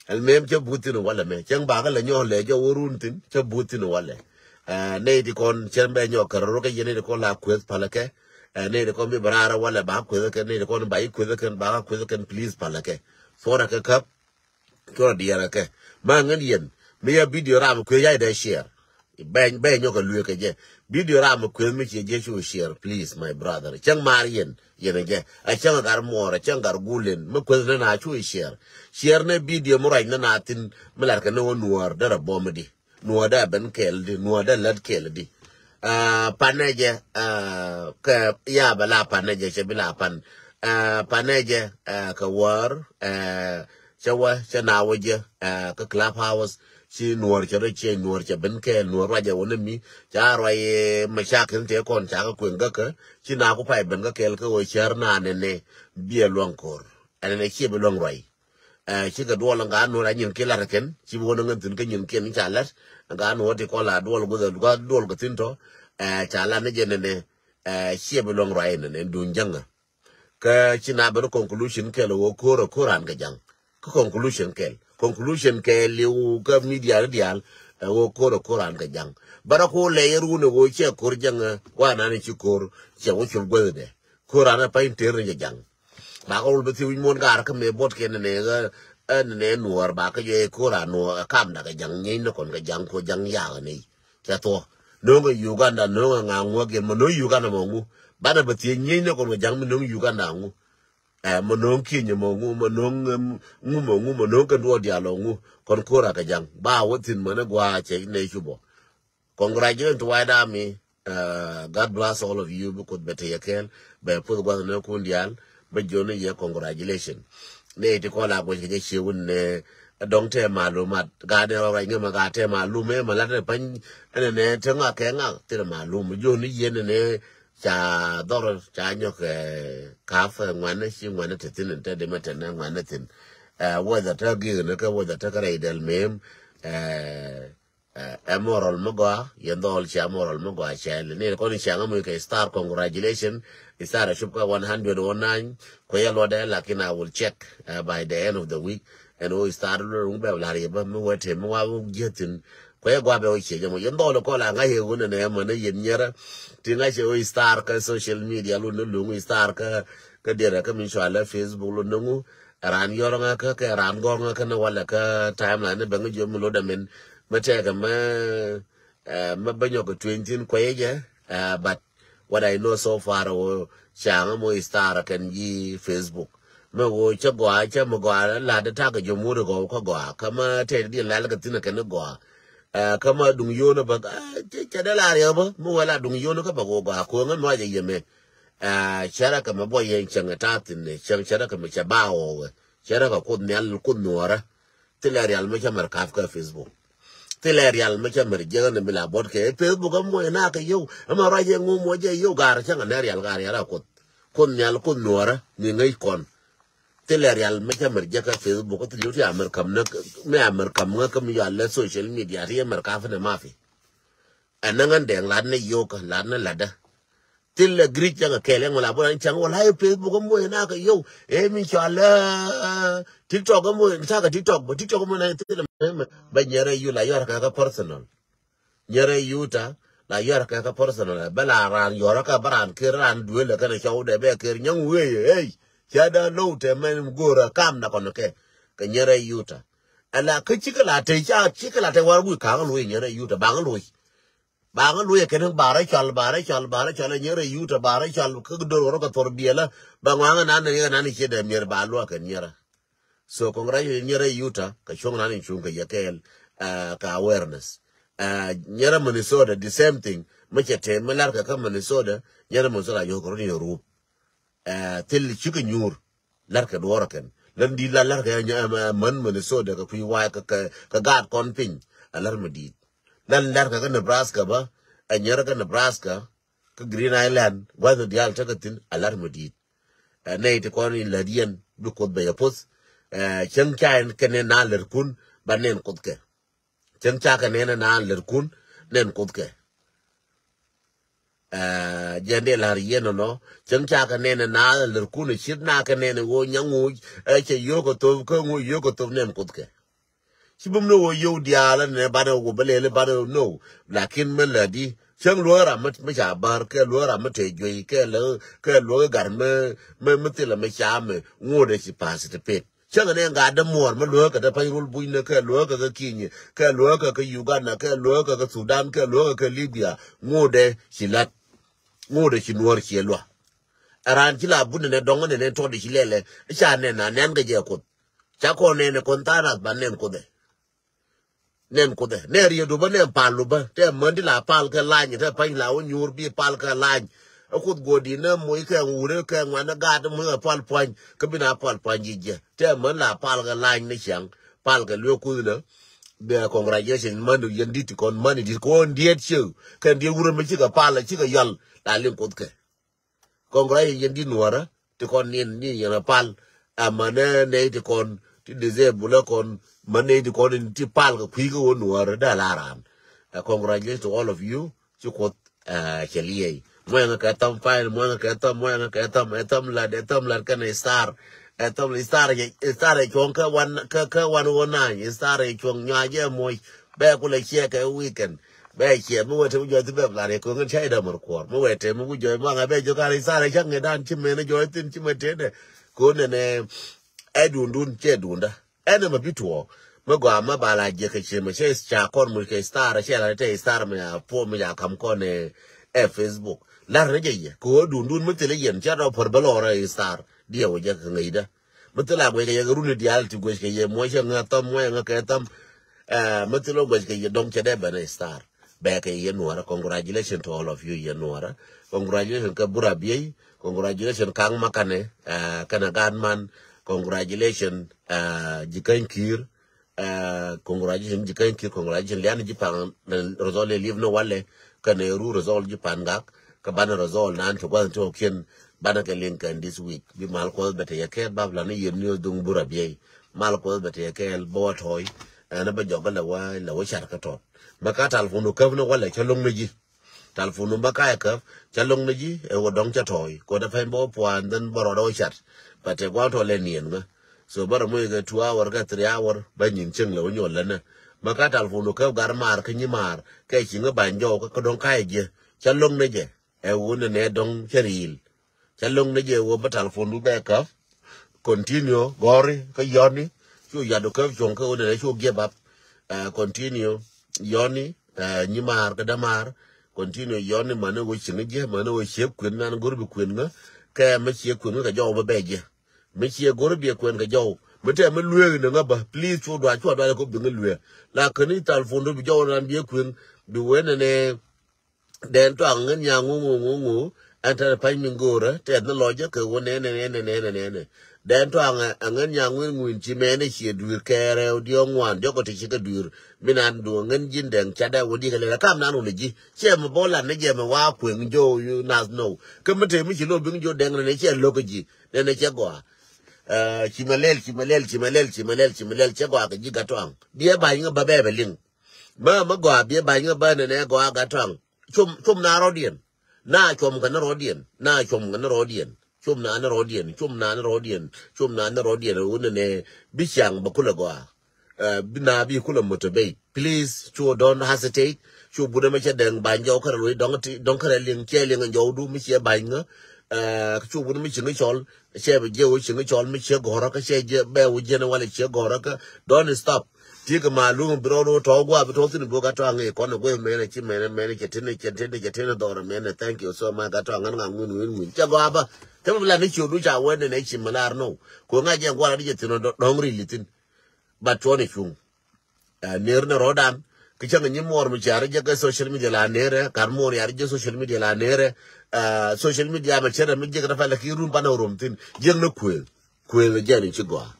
Ɛ mɛm cä buth thin walɛ mɛ. Cäŋ bakɛ lɛ nyɔɔl lɛ jɔ wä run thin cä buth thin walɛ. Ɛ nɛy ti kɔn cɛn bɛ nyɔɔk kɛ rɔ rɔ kɛ yɛn nɛy ti kɔn la kueth palɛ kɛ. Ɛ nɛy ti kɔn bi bɛ raarɛ walɛ ba kueth kɛ, nɛy ti kɔn ba yi kueth kɛ, ba ka kueth kɛ, please palɛ kɛ. Thuɔrɛ kɛ käp. Cuɔrɔ diɛɛrɛ kɛ. Ma ŋän yɛn. Mi ya video ram kuɛ ya idɛ share. Bɛny bɛny nyɔk a luek kɛ jɛ. Video ram mi kueth mi cie jɛ cu share, please, my brother. Cäŋ mar yɛn yɛn a jɛ. A cäŋ a gar muɔɔr, a cäŋ gar gulen mi kueth ni na cu share. Share ni video mi ruac ni na thin mi lar kɛ ni wä nuɔɔr dee rɛ bɔm di. Nuɔɔr dee a ben kɛɛl di, nuɔɔr dee lät kɛɛl di. Ah, panɛ jɛ, ah, kɛ ya bɛ la panɛ jɛ, cɛ bi la pan. Ah, panɛ jɛ, ah, kɛ wäär, ah, cɛ wä, cɛ na wä jɛ, ah, kä Clubhouse, ci nuɔɔr cɛ rɔ ciɛ, nuɔɔr cɛ ben kɛɛl, nuɔɔr ruacɛ wä ni mi, ca ruac, eh, mɛ ca kɛn tëë kɔn ca kä kueŋ kä kä, ci na ku pay ben kä kɛɛl kä wä cär na nɛnɛ, biɛ luɔŋ ko̱r. Ɛn nɛnɛ ciɛ bi luɔŋ ruac. Eh, cikɛ duɔl ŋa nuɔr a nyin kiɛ lat kɛn, ci bi wä ni ŋän thin kä nyin kiɛn ca lat, ŋa nuɔr ti kɔn la duɔl guth, duɔl kä thin tɔ, eh, ca lat ni jɛ nɛnɛ, eh, ciɛ bi luɔŋ ruac nɛnɛ, duŋ jäŋä. Kä ci na ben conclusion kɛl wä ko̱r a ko̱r an kɛ jaŋ. Kä conclusion kɛl. Conclusion kɛl liw kä media ni dial, eh, wä ko̱r a ko̱r an kɛ jaŋ. Bara ko lɛ yɛ run wä cɛ ko̱r jaŋ, eh, wa nan ci ko̱r, cɛ wä cul guäth dɛ. Ko̱r an a pany ter ni jɛ jaŋ. Ba ka wul bi thi wi̱c muɔ̱n gar kä mëë buɔt kɛ nɛnɛ, eh, nɛnɛ nuɔɔr ba kä jɛ ko̱r an nuɔɔr, eh, kam da kɛ jaŋ nyeny ni kɔn kɛ jaŋ ko jaŋ yaga ni. Cɛ thuɔ. No̱o̱ŋ ɛ Uganda, no̱o̱ŋ ɛ ŋa ŋuɔk yɛn, mɛ no̱o̱ŋ Uganda mɛ ŋu. Banɛ bɛ thiec nyieny ni kɔn kɛ ja̱ŋ mi no̱o̱ŋ Uganda ŋu. Ɛ, mɛ no̱o̱ŋ Kenya mɛ ŋu, mɛ no̱o̱ŋ, ɛm, ŋu mɛ ŋu, mɛ no̱o̱ŋ kɛn duɔɔk diaal ɔ ŋu. Kɔn ko̱r a kɛ ja̱ŋ. Ba wä thi̱n mɛn ɛ gua̱a̱ cɛ nɛy cupɔ. Congratulations to White Army. Uh, God bless all of you. Bi Kuoth bɛ te yɛ kɛɛl. Bɛ puth gua̱th ni kun diaal. Bɛ jiɔni yɛ congratulations. Nɛy ti kɔn la guec kɛ jɛ cie wun nɛ. Dɔŋ tɛ malumat. Gaa nɛ rɔ rɛy ŋɛ mɛ gaa tɛ malum ɛ mɛ lat nɛ pany. Ɛnɛ nɛ te ŋa kɛ ŋa tɛ malum. Jiɔni yɛ nɛ nɛ ca dhɔr ca nyɔk, eh, kaf, eh, ŋuan nɛ ci ŋuan nɛ te thin tɛ di mɛ tɛ nɛ ŋuan nɛ thin. Eh, whether tɛ gig nɛ kɛ whether tɛ kɛ rɛy dɛl mem. Eh, Ɛ, ɛ moral mi gɔaa, yɛn dhɔl cia moral mi gɔaa cɛɛli. Ni kɔn icia ŋa mui kɛ star, congratulation. Star a cup kä one hundred oh nine. Kɔ yɛ luɔdɛ, lakin I will check, uh, by the end of the week. Ɛn o star luɔdɛ ŋu bɛ lar yɛ bä mi wɛ te mi wa wä jiɛ thin. Kɔ yɛ gɔaa bɛ wä cie jɛ mɔ. Yɛn dhɔl kɔ la ŋa yɛ wun ɛn ɛmɔ ni yɛn nyɛrɛ. Ti ŋa cɛ o star kä social media lun ni luŋ star kä, kä diɛrɛ kä mi cua lɛ Facebook lun ni ŋu. Ran yɔr ŋa kä, kɛ ran gɔr ŋa kä ni walɛ kä timeline ni bɛ ŋa jiɔ mi lodɛ min. Mi tɛkɛ mi, eh, mi bä nyɔk kɛ tueny thin kuɛy jɛ, eh, but what I know so far wä ca̱ŋ mi star kɛn ji̱ Facebook. Mi wä cä gɔaa, cä mi gɔaa lat tak jɛ mut gɔw kä gɔaa. Kä mi tɛt di lal kɛ thin kɛn gɔaa. Eh, kä mi duŋ yonä bä, eh, cɛ, cɛ dee la riɛk bä, mi wä la duŋ yonä kä bä wä gɔaa. Ko̱ŋä mi wa jɛ yɛmɛ. Eh, cɛ rɛ kɛ mi bɔ yɛn cɛŋ ta thin, cɛŋ cɛ rɛ kɛ mi cɛ ba wä wɛ. Cɛ rɛ kɛ Kuoth Nhial, Kuoth Nuɔrä. Thilɛ rial mi cä mɛr kap kä Facebook. Thilɛ rial mi cä mɛr jiäk ni mi la buɔt kɛ Facebook, ɛmɔ ina kɛ yio̱w. Ɛmɔ ruac yɛ ŋu mɔ jɛ yio̱w, gar cä ŋa nɛ rial, gar rial a Kuoth. Kuoth Nhial, Kuoth Nuɔrä mi ŋäc kɔn. Thilɛ rial mi cä mɛr jiäk kä Facebook, thil yio̱w ti a mɛr kam ni, mi a mɛr kam ŋä kä mi yɔal lɛ social media ti yɛ mɛr kap ni mafi. Ɛn ni ŋän dɛŋ lat ni yio̱w kä lat ni latdä. Thilɛ giric cäŋ kɛ kɛɛl yɛn wala bun an cäŋ wala yɛ Facebook ɛmɔ yɛ na kɛ yio̱w. Ɛ mi cɔal, eh, TikTok ɛmɔ, cakɛ TikTok bä, TikTok ɛmɔ na thilɛ mɛ, mɛ bɛ nyɛrɛ yu la yɔr kɛ kɛ personal. Nyɛrɛ yu ta la yɔr kɛ kɛ personal. Bɛ la ran yɔr kɛ bɛ ran ker ran duel kɛ ni cɔw dɛ bɛ ker nyɛŋ wee, ey. Cɛ da low tɛ mɛ go̱o̱rä kam na kɔn kɛ. Kɛ nyɛrɛ yu ta. Ala kä cikɛ la te ca, cikɛ la te war wi̱i̱ ka̱ŋ lo̱c nyɛrɛ yu ta, baŋ lo̱c. Ba ŋä luɔc kɛn ba rɔ cɔl, ba rɔ cɔl, ba rɔ cɔl, nyɛ rɔ yut, ba rɔ cɔl kä dor rɔ kɛ thor biɛlä. Ba ŋɔaŋ nan ni nan ni ciɛ dɛ miɛr ba luɔk kɛ nyɛrɛ. So congratulations nyɛrɛ yuta kɛ cuɔŋ nan ni cuŋ kɛ yɛ kɛɛl, ah, kɛ awareness. Ah, nyɛrɛ Minnesota the same thing. Mɛ cɛ tɛm mɛ lar kɛ kä Minnesota, nyɛrɛ Minnesota yɔ kɛ rɔ ni yɔ rup. Eh, thil cikɛ nyuur. Lar kɛ duɔrɛ kɛn. Län di̱t la lar kɛ, eh, män Minnesota kɛ kui̱ wa̱a̱ kɛ, kɛ, kɛ gaat kɔn piny. A lar mi di̱t. Län lar kɛ kä Nebraska bä. A nyɛrɛ kä Nebraska. Kä Green Island. Gua̱th diaal tekɛ thi̱n. A lar mi di̱t. Eh, nɛy ti kɔn in lät yɛn. Bi Kuoth bɛ yɛ poth. Eh, cäŋ ca in kɛn in na lät kun. Ba nɛn Kuoth kɛ. Cäŋ cakɛ nɛn ɛ naan lät kun nɛn Kuoth kɛ. Ɛ, jɛn dee la̱r yɛn nɔnɔ. Cäŋ cakɛ nɛn ɛ naan lät kun ɛ cit nakɛ nɛn ɛ ɣöö nyaŋ ŋuc ɛ cɛ yio̱o̱k ɛ thop kä ŋuc yio̱o̱k ɛ thop nɛn Kuoth kɛ. Ci bum ni ɣöö yio̱w diaal ɛ nɛ banɛ ɣöö bä lɛl ɛ banɛ ɣöö no. Lakin mi lätdi cäŋ luɔ̱k ram mi, mi ca bär kɛ luɔ̱k ram mi te juey kɛ lä, kɛ luɔ̱k ɛ gat mi, mi, mi thilɛ mi ca mi ŋot ɛ ci participate. Cäŋɛ nɛ ŋa̱t dämuɔɔr mi luäk kɛ te Panyurul Bunyni, kɛ luäk kɛ kɛ Kinyɛ, kɛ luäk kɛ kɛ Uganda, kɛ luäk kɛ kɛ Sudan, kɛ luäk kɛ kɛ Libya. Ŋotdɛ ci la̱t. Ŋotdɛ ci Nuäär ciɛ lua̱k. Ɛ raan ci la but nɛnɛ dɔŋ nɛnɛ tɔt ci lɛlɛ. Ca nɛn a nɛn kɛ jɛ Kuoth. Ca kɔn nɛn kɔn tha̱a̱ŋ nath ba nɛn Kuoth ɛ. Nɛn Kuoth ɛ. Nɛ riet wä bä nɛ pal wä bä. Tɛ män ti la pal kɛ lany, tɛ pany la wä nyuur bi pal kɛ lany. Ɛ Kuoth guɔ di nɛ moc kɛ ŋuur kɛ ŋuan ɛ gaat moc kɛ pal puany. Kä bi na pal puany ji̱ jɛ. Tɛ män la pal kɛ lany ni ciaŋ. Pal kɛ luee Kuoth nɛ. Bɛ congratulation män yɛn dit kɔn män dit kɔn diet ceu. Kɛn diet wurɛ mi cikɛ pal cikɛ yɔl. La liŋ Kuoth kɛ. Congratulation yɛn di Nuäärä ti kɔn niɛn ni yɛn a pal. Ama nɛ nɛ ti kɔn ti disable kɔn ma nɛ ti kɔn ti pal kɛ kui̱ kɛ wä Nuäärä da la ran. Uh, congratulations to all of you. Ci Kuoth uh, cɛ liɛy. Muɛŋ kɛ tham fine, muɛŋ kɛ tham, muɛŋ kɛ tham, ɛ tham lat, ɛ tham lat kɛn ɛ star. Ɛ tham ɛ star ɛ star ɛ cuɔŋ kɛ wan kɛ kɛ wan wä nany, ɛ star ɛ cuɔŋ nyuac ɛ moc. Bɛ kulɛ ciɛ kɛ weekend. Bɛ ciɛ mi wɛ te mi jɔth bɛ lat ɛ koŋ in cɛ ɛ dämär kuɔr. Mi wɛ te mi wä jɔth muaŋ a bɛ jɔk a ri sar ɛ cak ŋɛ dan ci mɛn ɛ jɔth thin ci mɛ te dɛ. Koŋ nɛnɛ ɛ dundun cɛ dunda. Ɛn ɛmɛ bi tuɔɔk mi gɔaa mi ba la jiɛk kɛ ciemɛ cɛ ca kɔn muc kɛ star cɛ la tɛ star mi a puɔ mi ca kam kɔn ɛ Facebook. Lar ni jɛ yɛ kɛ ɣöö dundun mi thil i̱ yɛn ca dɔ pär bä lɔrä ɛ star diɛ wä jɛ kɛ ŋäcdä. Mi thil a guɛc kɛ yɛ kɛ runi diaal ti guɛc kɛ yɛ muɔcɛ ŋä thäm muɔcɛ ŋä kɛ thäm. Mi thil wä guɛc kɛ yɛ dɔŋ cɛ dee bɛn ɛ star. Bɛ kɛ yɛ Nuäärä, congratulations to all of you yɛ Nuäärä. Congratulations kɛ Bura Biey. Congratulations Kaŋ Makanɛ. Kɛnɛ Gatman. Congratulations Jikäny Kiir. Congratulations Jikäny Kiir, congratulations lian ji̱ Paŋ. Result lɛ liep ni walɛ. Kɛnɛ ru result ji̱ Paŋ Gak. Kɛ banɛ result nan ti gua̱th ti ɔkiɛn. Banɛ kɛ liŋ kɛn this week. Bi mal Kuɔth bɛ te yɛ kɛɛl bap lan ni yɛn ni dhuŋ Bura Biey. Mal Kuɔth bɛ te yɛ kɛɛl bä wä tɔ̱ɔ̱c. Ɛn bä jɔk lɛ wä lɛ wä car kä tɔt. Mɛ ka talpon wä käp ni walɛ cä loŋ ni ji̱. Talpon wä mɛ ka yɛ käp cä loŋ ni ji̱ ɛ wä dɔŋ cä tɔ̱ɔ̱c. Kɔ dɛ pɛn bä wä puan dhɛn bä rɔɔdɛ wä cat. Bɛ te gua̱n tɔt lɛ niɛn ŋä. So bä rɔ moc kɛ two hour kɛ three hour bä nyin cieŋ lɛ wä nyuɔl lɛ nɛ. Mɛ ka talpon wä käp gar maar kä nyi maar kɛ ci ŋä ba̱ny jɔw kä dɔŋ ka yɛ jiɛ. Cä loŋ ni jɛ. Ɛ wun ni nɛ dɔŋ cä riil. Cä loŋ ni jɛ wä bä talpon du bɛ käp. Continue gɔri kä yɔni. Cu yadu käp cuɔ̱ŋ kä wun ni nɛ cu give up. Continue yɔni nyi maar kä dämaar. Continue yɔni mani wä ciŋ jɛ mani wä ciek kuën nan go̱r bi kuën ŋä. Kɛ mi ciek kuën ŋä kɛ jɔw bä bɛ jɛ. Mi ciek go̱r bi kuën kɛ jɔw mi tɛ mi lueek ni ŋä bä please cu dua cu dua kop bi ŋä lueek. La käni talpon du bi jɔw nan bi kuën bi wen ni nɛ. Dɛn tɔaŋ ŋän nyaŋ ŋu ŋu ŋu ŋu. Ɛn tɛn pa̱ny mi go̱o̱rä tɛth ni lɔcä kɛ ɣöö nɛnɛ nɛnɛ nɛnɛ nɛnɛ. Dɛn tɔaŋ ɛ ŋän nyaŋ ŋu ŋu in ci mɛn ɛ ciɛ dui̱r kɛɛrɛ ɔ diɔ̱ɔ̱ŋ ŋuan diɔ̱k ɔ ti ci kɛ dui̱r. Mi nan duŋ ŋän ji̱n dɛŋ ca dɛ wä di̱kɛ lɛl ɛ kam nan wä lɛ ji̱ ciɛ mi bä lan ni jɛ mi wa kueŋ jo̱o̱ yu nath nɔw. Kä mi te mi ci lo̱ biŋ jo̱o̱ dɛŋ nɛnɛ ciɛ lo̱k kä ji̱ nɛnɛ cɛ gɔaa. Ci mɛ lɛl ci mɛ lɛl ci mɛ lɛl ci mɛ lɛl ci mɛ lɛl cɛ gɔaa kɛ ji̱ gat tɔaŋ biɛ ba̱ny ŋä bä bɛ bɛ liŋ. Mä mä gɔaa biɛ ba̱ny ŋä bä nɛnɛ gɔaa gat tɔaŋ. Cum cum na rɔ̱diɛn. Na cum kɛ ni rɔ̱diɛn na cum kɛ ni rɔ̱diɛn. Cum na ni rɔ̱diɛn cum na ni rɔ̱diɛn cum na ni rɔ̱diɛn wun nɛ bi ciaŋ bä kulɛ gɔaa. Bi na bi kulɛ motivate please cu don't hesitate. Cu bunɛ mɛ cɛ dɛŋ ba̱ny jɔw kärɛ lo̱c dɔŋ ti dɔŋ kärɛ liŋ cɛ liŋ jɔw du mi cɛ ba̱ny ŋä. Cu bunɛ mi ci ŋä cɔl cɛ bi jiɛ wä ci ŋä cɔl mi cɛ gɔrä kä cɛ jiɛ bɛ wä jiɛn walɛ cɛ gɔrä kä don't stop. Ti kɛ ma luŋ bi rɔ rɔ tɔ gua bi tɔ thin bi gat tɔ aŋi kɔn gwe mɛnɛ ci mɛnɛ mɛnɛ cɛ tini cɛ tini cɛ tini dɔrɔ mɛnɛ thank you so much gat tɔ aŋan ŋa ŋun ŋun ŋun cɛ gua ba. Tɛ bi la ni ci du ca wɛ ni ne ci mɛ lar no ko ŋa jɛ gua la di cɛ thin dɔŋ ri li thin. Ba tɔ ni cuŋ. Ner ni rɔdan ki cäŋ nyi muɔr mi cia ri jɛ kɛ social media la nerɛ kar muɔr ya ri jɛ social media la nerɛ. Social media mɛ cɛ rɛ mi jɛ kɛ rɛ fa la ki run pa na rom thin jɛ ni kuel. Kuël jɛn ci gɔaa.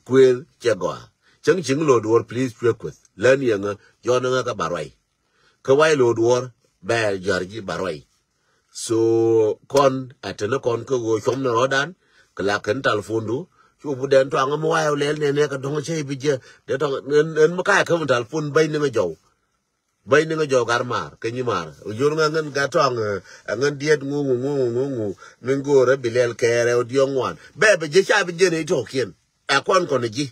Kuël cɛ gɔaa. Cäŋ ciŋ lo̱o̱ duɔ̱ɔ̱r please cuɛ kueth län yɛŋä jɔn ŋä kä ba ruay. Kä way lo̱o̱ duɔ̱ɔ̱r bɛ jɔ̱a̱r ji̱ ba ruay. So kɔn a teni kɔn kä ɣöö cuɔm ni rɔ̱dan kɛ la kɛn talfondu. Cu bu dɛn tuaŋ mi wayɛ lɛl nɛnɛ kɛ dɔ̱ŋ cä i̱ bi jiɛ dee tɔŋ. Ɛn mi kayɛ käm talfon bäny ni ŋä jɔw. Bäny ni ŋä jɔw gar maar kä nyi maar jor ŋä ŋän gat tɔaŋ. Ɛ ŋän diet ŋu ŋu ŋu ŋu ŋu. Min go̱o̱rä bi lɛl kɛɛrɛ ɔ diɔ̱ŋ ŋuan bɛ bi jiɛ ca bi jiɛ ni tɔ̱kiɛn. Ɛ kɔn kɔn ji̱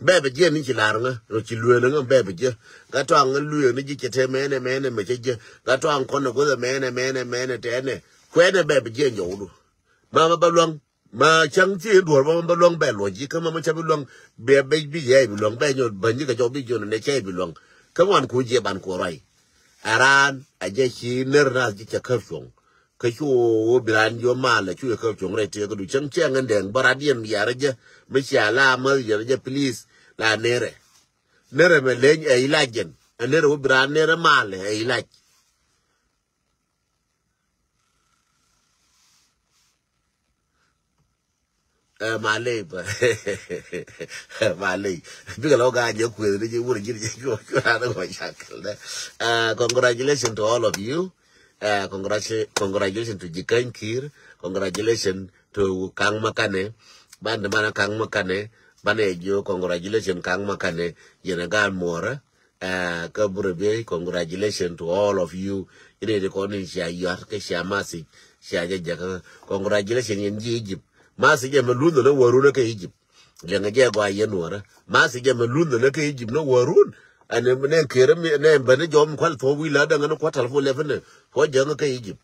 bɛ bi jiɛ ni ci lar ŋä rɔ ci lueel ŋä bɛ bi jiɛ. Gat tɔaŋ ŋä lueel ni ji̱ cɛ te mɛnɛ mɛnɛ mɛ cɛ jiɛ. Gat tɔaŋ kɔn ɛ guäth ɛ mɛnɛ mɛnɛ mɛnɛ tɛɛnɛ kuɛnɛ bɛ bi jiɛ jɔwdu. Mama ba luaŋ. Ma cäŋ ci duɔ̱r bä, bä luäŋ bɛ luɔ̱c ji̱ kä ma, ma cä bi luäŋ bɛ, bɛ bi yɛ bi luäŋ bɛ nyɔ bä nyi kɛ jɔk bi jɔn nɛ cɛ bi luäŋ. Kä ŋuan ku jiɛ ban ku ruac. Ɛ raan a jɛ ci ner nath ji̱ cɛ käp cuɔ̱ŋ. Kä cu wä bi raan jiɔ mal ɛ cu yɛ käp cuɔ̱ŋ rɛy tëë kä du cäŋ cɛ ŋän dɛŋ bä radiɛn bi yarä jɛ. Mi cia la ma yarä jɛ please la nerɛ. Nerɛ mɛ leny ɛ ilac jɛn. Ɛ nerɛ wä bi raan nerɛ mal ɛ ilac. Eh, maley ba. Maley. Bikɛ lɔ gaa jɛ kueth ni jɛ wur jir jɛ kueth kueth ni jɛ kueth. Uh, congratulations to all of you. Uh, congratulations, congratulations to Jikany Kir. Congratulations to Kang Makane. Ban de mana Kang Makane. Ban e jo congratulations Kang Makane. Yena gan mora. Uh, ka bure be, congratulations to all of you. Ini de kɔn in cia yuat ke cia message cia jɛ jɛ ka. Congratulations in ji Egypt. Message mɛ lundhɔ ne warun ke Egypt. Jɛ ŋa jɛ gɔa yɛn wara. Message mɛ lundhɔ ne ke Egypt ne warun. Ani ne kere mi ne bani jɔm kwal thɔ wi la daŋ ne kwat talfo lefene. Kɔ jɛ ŋa ke Egypt.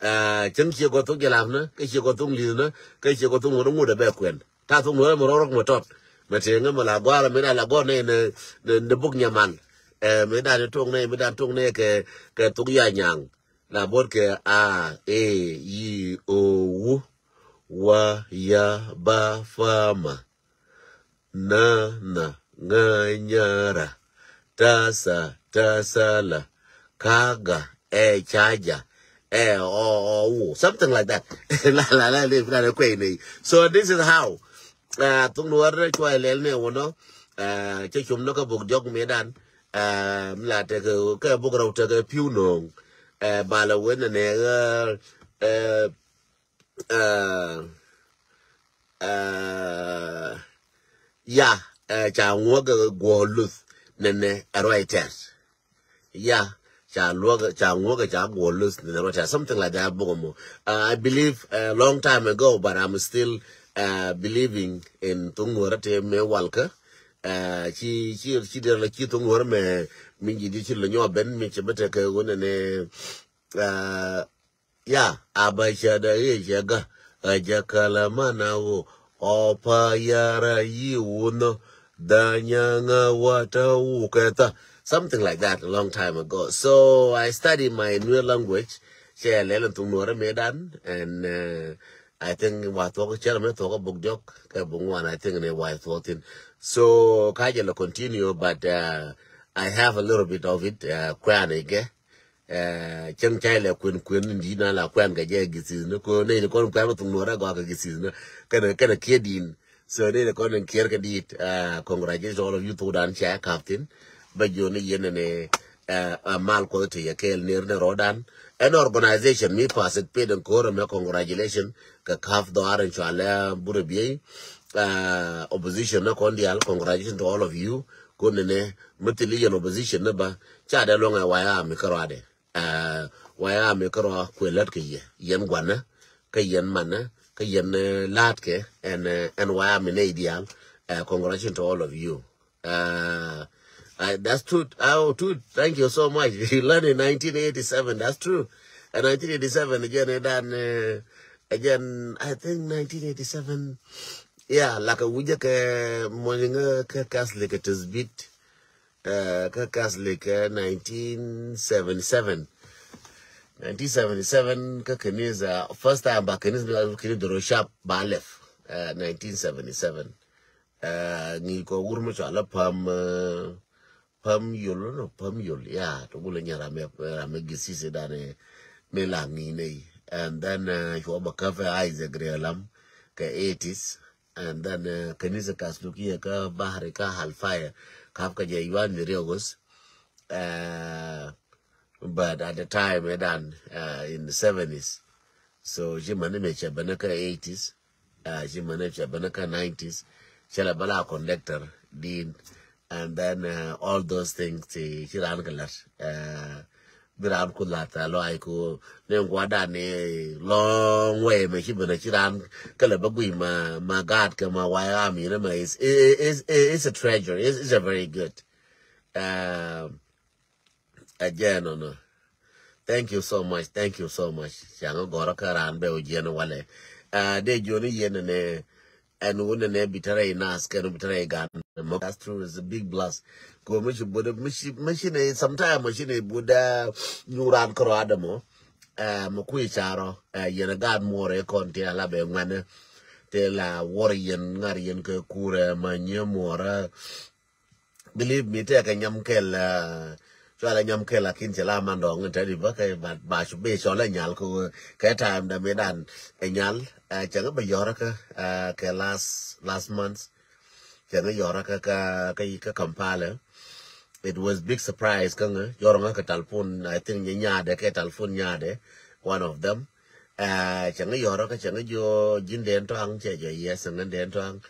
Ah, cäŋ cie gɔth thok jɛ lap nä, kä cie gɔth thok li̱th nä, kä cie gɔth thok ŋuɔ̱t ŋuɔ̱t ɛ bɛ kuɛn. Ta thok nuɔ̱t ɛ mɛ rɔrɔk mɛ tɔt. Mɛ tëë ŋä mɛ la gua̱a̱r mɛ na la gɔ̱r nɛ nɛ nɛ buk nyamal. Ɛ mɛ dan tok nɛ mɛ dan tok nɛ kɛ kɛ thok ya nyaŋ. La bot kɛ a e yi o wu wa ya ba fa ma. Na na ŋa nyara tasa tasa la kaga ɛ caja ɛ ɔ ɔ wu something like that. La la la le la le kwɛ ne. So this is how. Uh, thung nuɔr cua lɛl ne wɔnɔ. Uh, cɛ cum nɔ kä buk diɔk medan. Uh, mi la tekɛ kɛ buk rɛw tekɛ piu noŋ. Uh, bala wen ne uh, uh, uh, uh, ya uh, ca ŋuɔk guɔ luth nene a ruai tɛr. Ya ca luɔk ca ŋuɔk ca guɔ luth nene a ruai tɛr, something like that. Buk mo uh, I believe a long time ago, but I'm still uh, believing in thung nuɔr te me walkä. Uh, ci ci ci der la ci thung nuɔr me mi ji di ci la nyɔ ben mi ci bete ke wone ne uh, Ya, a ba cɛ dɛ i̱ cɛ gä ɛ jɛ kälä mana wo ɔ pa yara yi wunɔ danyä ŋä wata wukɛtha. Something like that a long time ago. So I study my new language. Cɛ lɛl in thuk nuɔrɛ medan and uh, I think wa thuɔk cɛ rɛ me thuɔk a buk diɔk kɛ buk ŋuan, I think ne wa thuɔk thin. So ka jɛ lɛ continue, but uh, I have a little bit of it. Uh, kuan igɛ. Cäŋ cay lɛ kuën kuën in di̱t na la kuɛn kɛ jɛ githith ni ko ney ni kɔn kuɛn bä thuŋ nuɔrɛ gɔak kɛ githith ni kɛnɛ kɛnɛ kiɛ din. So ney ni kɔn in kiɛr kɛ di̱t. Congratulations all of you thuk dan cɛ kap thin. Bä jiɔ ni yɛn ni mal kuɔth ti yɛ kɛɛl ner ni rɔdan. An organization mi participate in ko̱r mɛ congratulations kɛ kap dhɔar in cual lɛ burɛ biey. Opposition ni kɔn dial, congratulations to all of you. Kun ni nɛ mi thil i̱ yɛn opposition ni ba ca dee luɔŋɛ waya mi kärɔadɛ. Waya mi kärɔa kuɛ lät kɛ yɛ yɛn guanä kä yɛn manä kä yɛn la̱tkɛ ɛn ɛn waya mi nɛy diaal. Congratulations to all of you. That's true. Oh, true. Thank you so much. You learn in nineteen eighty-seven. That's true. And nineteen eighty-seven again, and then again, I think nineteen eighty-seven. Yeah, like a wujɛ kɛ mɔnyɛ ŋä kɛ Catholic tisbit. Kä Catholic kä nineteen seventy-seven. Nineteen seventy-seven kä kanisa, first time ba kanisa mi kini doro shap ba lɛf. Nineteen seventy-seven. Ŋi̱i̱c kɔ wur mi cɔal a pam pam yol no pam yol ya to gulɛ nyɛ ram yɛ ram yɛ githisi dan mi la ŋi̱i̱c nɛ yi. And then cuɔ ba käp ɛ Isaac Rialam kɛ eighties. And then kanisa Katholik yɛ kä bahari kä halfaya kap kä jɛ yuan ni riogos. But at the time ɛ dan in the seventies. So ci mani mi cɛ bɛnɛ kä eighties. Ci mani mi cɛ bɛnɛ kä nineties. Cɛ lɛ bɛ la conductor din. And then all those things ci ran kɛ lat. Bi raan ku lath a lɔac ku ni ŋuadan ni long way mɛ ci ben a ci raan kɛ lɛ bä guiy ma ma gaat kɛ ma wayam yinɛ mɛ is is is a treasure, is is a very good. A jɛ nɔnɔ. Thank you so much, thank you so much. Cäŋ gɔrä kä raan bɛ wä jiɛn walɛ. Dee jiɔni yɛn nɛ ɛn wun nɛ bi tɛrɛ i nas kɛn bi tɛrɛ i gan. That's true, it's a big blast. Ko mi ci bud mi ci mi ci ne sometime mi ci ne bud nyuran kro adamo. Mi kui̱ carɔ yɛn a gaat muɔrɛ kɔn ti ala bɛ ŋuɛnɛ ti la wɔr yɛn ŋar yɛn kɛ kurɛ ma nyɛ muɔrɛ. Believe me, tɛkɛ nyam kɛl. Cualɛ nyam kɛl, lakin cɛ la man dɔŋ in tɛdi bä kɛ ba cu be cɔl ɛ nyal kɛ time da mi dan ɛ nyal. Cɛ ŋä bɛ yɔrä kɛ kɛ last last month. Cɛ ŋä yɔrä kɛ kɛ kɛ Kampala. It was big surprise kä ŋä yɔrä ŋä kɛ telephone, I think nyɛ nyadɛ kɛ telephone nyadɛ, one of them. Cäŋ yɔrɔ kä cäŋ jo ji̱n den tɔaŋ cɛ jɔ yɛ cäŋ den tɔaŋ.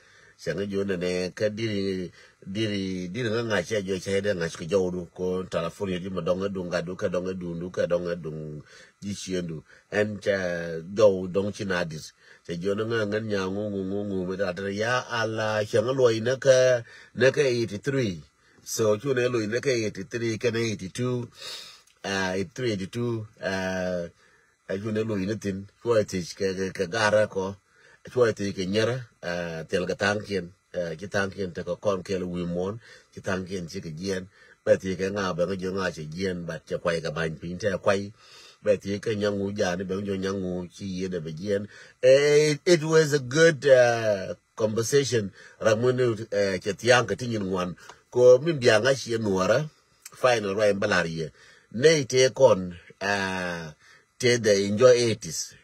Cäŋ jo nene kä diri diri diri ŋa ŋa̱c cɛ jɔ cɛ de ŋa̱c kɛ jɔwdu ko telefon yɛ ji̱ ma dɔŋ duŋ gatdu kɛ dɔŋ duŋdu kɛ dɔŋ duŋ ji̱ ciendu. Ɛn cɛ jɔw dɔŋ ci na dit cɛ jo ne ŋa ŋan nya ŋu ŋu ŋu ŋu mi da tɛn ya ala cäŋ luɔy ne kɛ ne kɛ eighty three. So cu ne luɔy ne kɛ eighty three kɛ ne eighty two. Eighty three eighty two. Ɛ cu ni luc ni thin cuɔy thiec kɛ kɛ garä kɔ. Cuɔy thiec kɛ nyerä. Thil kɛ thaŋkiɛn ci thaŋkiɛn tekɛ kɔn kɛl wi̱i̱ muɔ̱ɔ̱n. Ci thaŋkiɛn ci kɛ jiɛn bɛ thiec kɛ ŋa bɛ ŋa jiɔ ŋa cɛ jiɛn, but cɛ kuay kɛ ba̱ny piny tɛ kuay. Bɛ thiec kɛ nyaŋu jani bɛ ŋa jiɔ nyaŋu ci yieen ɛ bɛ jiɛn. It was a good conversation. Rak mun cɛ thiaŋ kɛ ti nyin ŋuan ko min biaŋ a ciɛ nuɔrä. Final ruac in bä la̱r yɛ nɛy tëë kɔn tëë the enjoy eighties.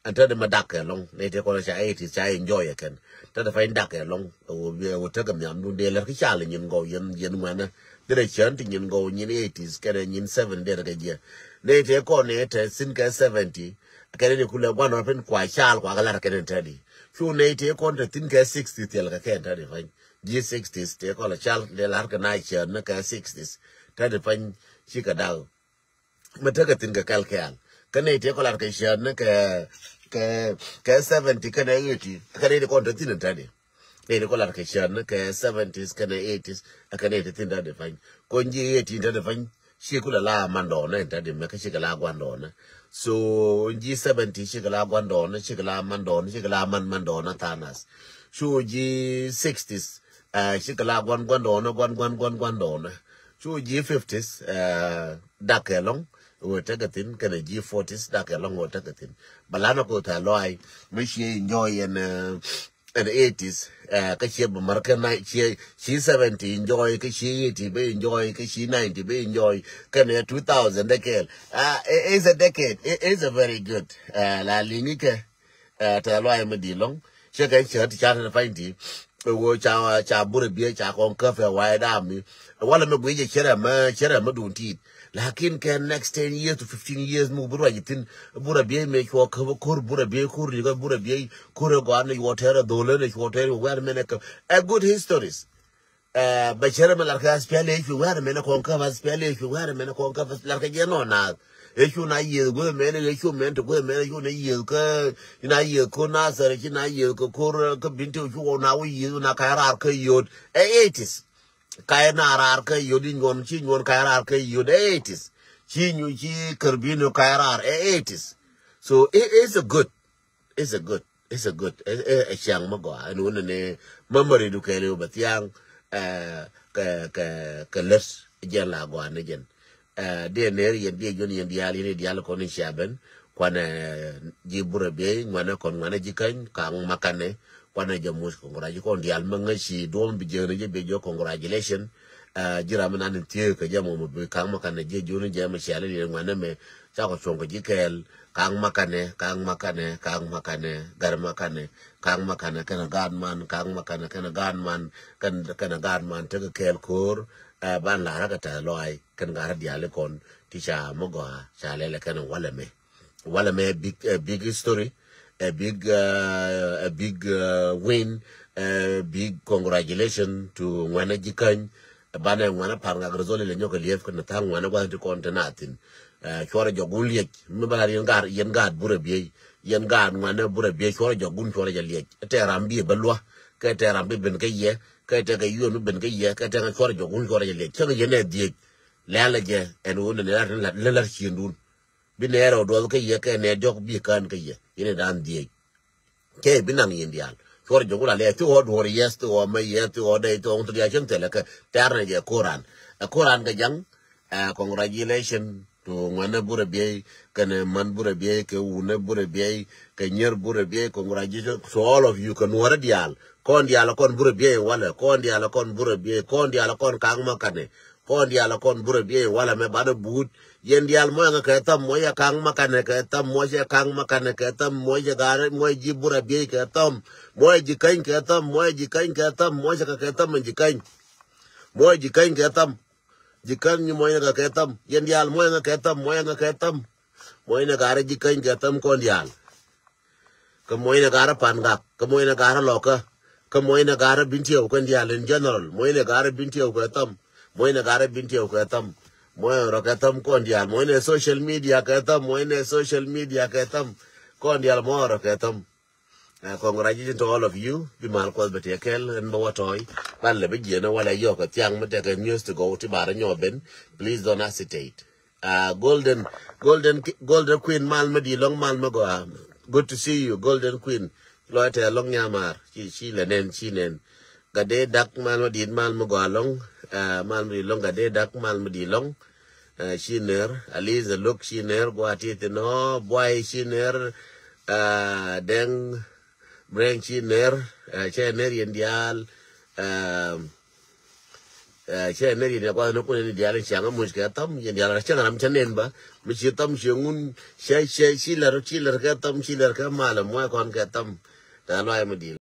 Ɛn tëë di ma dak kɛ lɔŋ nɛy tëë kɔn ca eighties ca enjoy ɛ kɛn tëë di pany dak kɛ lɔŋ. Ɛ wä tekɛ miamdun dee lär ki cal nyin gɔw yɛn yɛn ŋuɛnä. Dee rɛ cän ti nyin gɔw nyin eighties kɛnɛ nyin seventy dee rɛ kɛ jiɛ. Nɛy tëë kɔn nɛy tëë thin kɛ seventy kɛnɛ ni kulɛ guan rɔ pin kua cal kua kɛ lar kɛnɛ tëë di. Cu nɛy tëë kɔn tëë thin kɛ sixty thil kɛ kɛn tëë di pany. Ji̱ sixties tëë kɔn la cal dee lar kɛ na cän ni kɛ sixties. Tëë di pany ci kɛ dak. Mɛ tekɛ thin kɛ kɛl kɛɛl kä nɛy tëë kɔn lar kɛ cän ni kɛ kɛ kɛ seventy kɛnɛ eighty kɛnɛ di kɔn tëë thin tëë di. Nɛy tëë kɔn lar kɛ cän ni kɛ seventies kɛnɛ eighties kɛnɛ di thin tëë di pany. Kɔn ji̱ eighty tëë di pany. Ci kulɛ la man dɔɔnä in tëë di mɛ kä ci kɛ la guan dɔɔnä. So ji̱ seventy ci kɛ la guan dɔɔnä ci kɛ la man dɔɔnä ci kɛ la man man dɔɔnä thanas. Cu ji̱ sixties ci kɛ la guan guan dɔɔnä guan guan guan guan dɔɔnä. Cu ji̱ fifties dak kɛ lɔŋ wä tekɛ thin kɛnɛ ji̱ forties dak kɛ lɔŋ wä tekɛ thin. Bɛ lanɛ koth tɛ lɔac mi ci enjoy yɛn ɛn eighties. Kä ciɛ bä mär kɛ na ciɛ ci seventy enjoy kä ci eighty bä enjoy kä ci ninety bä enjoy. Kɛnɛ two thousand decade is a decade, is a very good. La liŋi kɛ tɛ luay mi di lɔŋ. Cɛ kɛ cɛ ti ca tɛ pany ti wo ca ca burɛ biɛ ca kɔn käfɛ waɛ dami. Walɛ mi gui jɛ cɛ rɛ mɛ cɛ rɛ mɛ dun tit. Lakin kɛ next ten years to fifteen years mi bi ruac thin. Burɛ biɛ mi cuɔ käfɛ kor burɛ biɛ kor ni kɛ burɛ biɛ kor ɛ gɔan ni cuɔ tɛrɛ dholä ni cuɔ tɛrɛ wɛr mɛnɛ kɛ ɛ good histories. Bɛ cɛrɛ mɛ larkɛ aspiali ɛ cu wɛr mɛnɛ kɔn käp aspiali ɛ cu wɛr mɛnɛ kɔn käp larkɛ jɛ nɔ naath. Ɛ cu na yieth gueth mɛnɛ ɛ cu mɛn ti gueth mɛnɛ ɛ cu na yieth kä na yieth kä nasɛr ci na yieth kä kor kä bin ti cu wä na wä yieth na ka̱ raar kä yot. Ɛ eighties. Ka̱ na raar kä yot inyuɔn ci nyuɔn ka̱ raar kä yot ɛ eighties. Ci nyu ci kär bin ka̱ raar ɛ eighties. So it is a good. It's a good. It's a good. Ɛ ciaŋ mi gɔaa ɛn wun ni memory du kɛɛliw bɛ thiaŋ. Kɛ kɛ kɛ lät jɛn la gɔaa ni jɛn. Diɛ ner yɛn diɛ jun yɛn dial yɛn dial kɔn in cia ben. Kuanɛ ji̱ burɛ biey ŋuanɛ kɔn ŋuanɛ ji̱ käny kaŋ makanɛ. Kuanɛ jɛ muc congratulation kɔn dial mi ŋäc ci duɔm bi jiɛn ni jɛ bi jɔ congratulation. Ji̱ ram mi nan in thiee kɛ jɛ mɔ mi bi kaŋ makanɛ jiɛ jun jɛ mi cial in ŋuanɛ mɛ. Cakɔ cuɔ̱ŋ kɛ ji̱ kɛɛl. Ka̱ŋ makanɛ ka̱ŋ makanɛ ka̱ŋ makanɛ gär makanɛ. Ka̱ŋ makanɛ kɛnɛ gaat man ka̱ŋ makanɛ kɛnɛ gaat man. Kɛnɛ gaat man tekɛ kɛɛl ko̱o̱r. Ban la̱rä kɛ tɛth lɔaac kɛn gaat diaal ikɔn ti ca mi gɔaa ca lɛlɛ kɛnɛ walɛ mɛ. Walɛ mɛ big big history. A big a big win. A big congratulation to ŋuɛnɛ ji̱ käny. Banɛ ŋuɛnɛ par ŋak result ilɛ nyɔk kɛ liɛp kɛnɛ tha̱a̱ŋ ŋuɛnɛ gua̱n ti kɔn te na thin. Cuɔrɛ jɔk wun liec mi bä lar yɛn gaat yɛn gaat burɛ biey. Yɛn gaat ŋuanɛ burɛ biey cuɔrɛ jɔk wun cuɔrɛ jɛ liec tɛ ram bi bä luä. Kɛ tɛ ram bi ben kä yɛ kɛ tɛ kɛ yuɔn bi ben kä yɛ kɛ tɛ kɛ cuɔrɛ jɔk wun cuɔrɛ jɛ liec cäŋ yɛn ɛ dhiec. Lɛlɛ jɛ ɛn wun ni lar ni lar ciendun. Bi nɛ rɛ duɔth kä yɛ kɛ nɛ diɔk bi kään kä yɛ yɛn ɛ dan dhiec. Cɛ bi naŋ yin diaal. Cuɔr jɛ ku la lɛ ti ɣɔɔ duɔr yɛth ti ɣɔɔ mɛ yɛth ti ɣɔɔ dɛy ti ɣɔɔ ŋutu diaal cieŋ thilɛ kɛ tɛ̈r nɛ jɛ koran. Ɛ koran kɛ jaŋ. Ɛ congratulation to ŋuɛnɛ burɛ biey kɛnɛ man burɛ biey kɛ wunɛ burɛ biey kɛ nyier burɛ biey. Congratulation to all of you kɛ nuɔrɛ diaal. Kɔn diaal kɔn burɛ biey walɛ kɔn diaal kɔn burɛ biey kɔn diaal kɔn kaŋ ma kanɛ. Kɔn diaal kɔn burɛ biey walɛ mɛ banɛ buut. Yɛn diaal muɔc ŋa kɛ tham muɔc ɛ kaŋ ma kanɛ kɛ tham muɔc ɛ kaŋ ma kanɛ kɛ tham muɔc ɛ gaarɛ muɔc ji̱ burɛ biey kɛ tham. Muɔc ji̱ käny kɛ tham muɔc ji̱ käny kɛ tham muɔc ɛ kɛ kɛ tham ji̱ käny. Muɔc ji̱ käny kɛ tham. Ji̱ käny ni muɔc ɛ kɛ kɛ tham yɛn diaal muɔc ŋa kɛ tham muɔc ɛ ŋa kɛ tham. Muɔc ni gaarɛ ji̱ käny kɛ tham kɔn diaal. Kä muɔcnɛ garä Pangak kä muɔcnɛ garä Lɔkä kä muɔcnɛ garä Bintiɛw kɛn diaal in general muɔcnɛ garä Bintiɛw kɛ tham. Muɔcnɛ garä Bintiɛw kɛ tham. Muɔcnɛ rɔ kɛ tham kɔn diaal muɔcnɛ social media kɛ tham muɔcnɛ social media kɛ tham. Kɔn diaal muɔcnɛ rɔ kɛ tham. Uh, congratulations to all of you. Bi mal kuɔth bɛ tiɛ kɛl ɛn bä wä tɔy. Ban lɛ bi jiɛn walɛ yɔk kɛ thiaŋ mi tekɛ news to go ti barä nyɔ ben. Please don't hesitate. Uh, golden, golden, golden queen mal mi di lɔŋ mal mi gɔaa. Good to see you golden queen. Lɔy tɛ lɔŋ nyamar ci ci lɛ nen ci nen. Gat dee dak mal mi di mal mi gɔaa lɔŋ. Uh, mal mi di lɔŋ gat dee dak mal mi di lɔŋ. Uh, ci ner aliza look ci ner gua ti thin ɔ buay ci ner. Uh, deng breng ci ner. Uh, cɛ ner yɛn dial. Um, Cɛ ner yɛn ya gua̱th ni kun yɛn diaal in ciaŋ amuc kɛ tham yɛn diaal cɛ ram cɛ nen ba mi ci tham ci ŋun. Cɛ cɛ ci lɛr ci lɛr kɛ tham ci lɛr kɛ mal muɔc kɔn kɛ tham. Ta luay mi dil.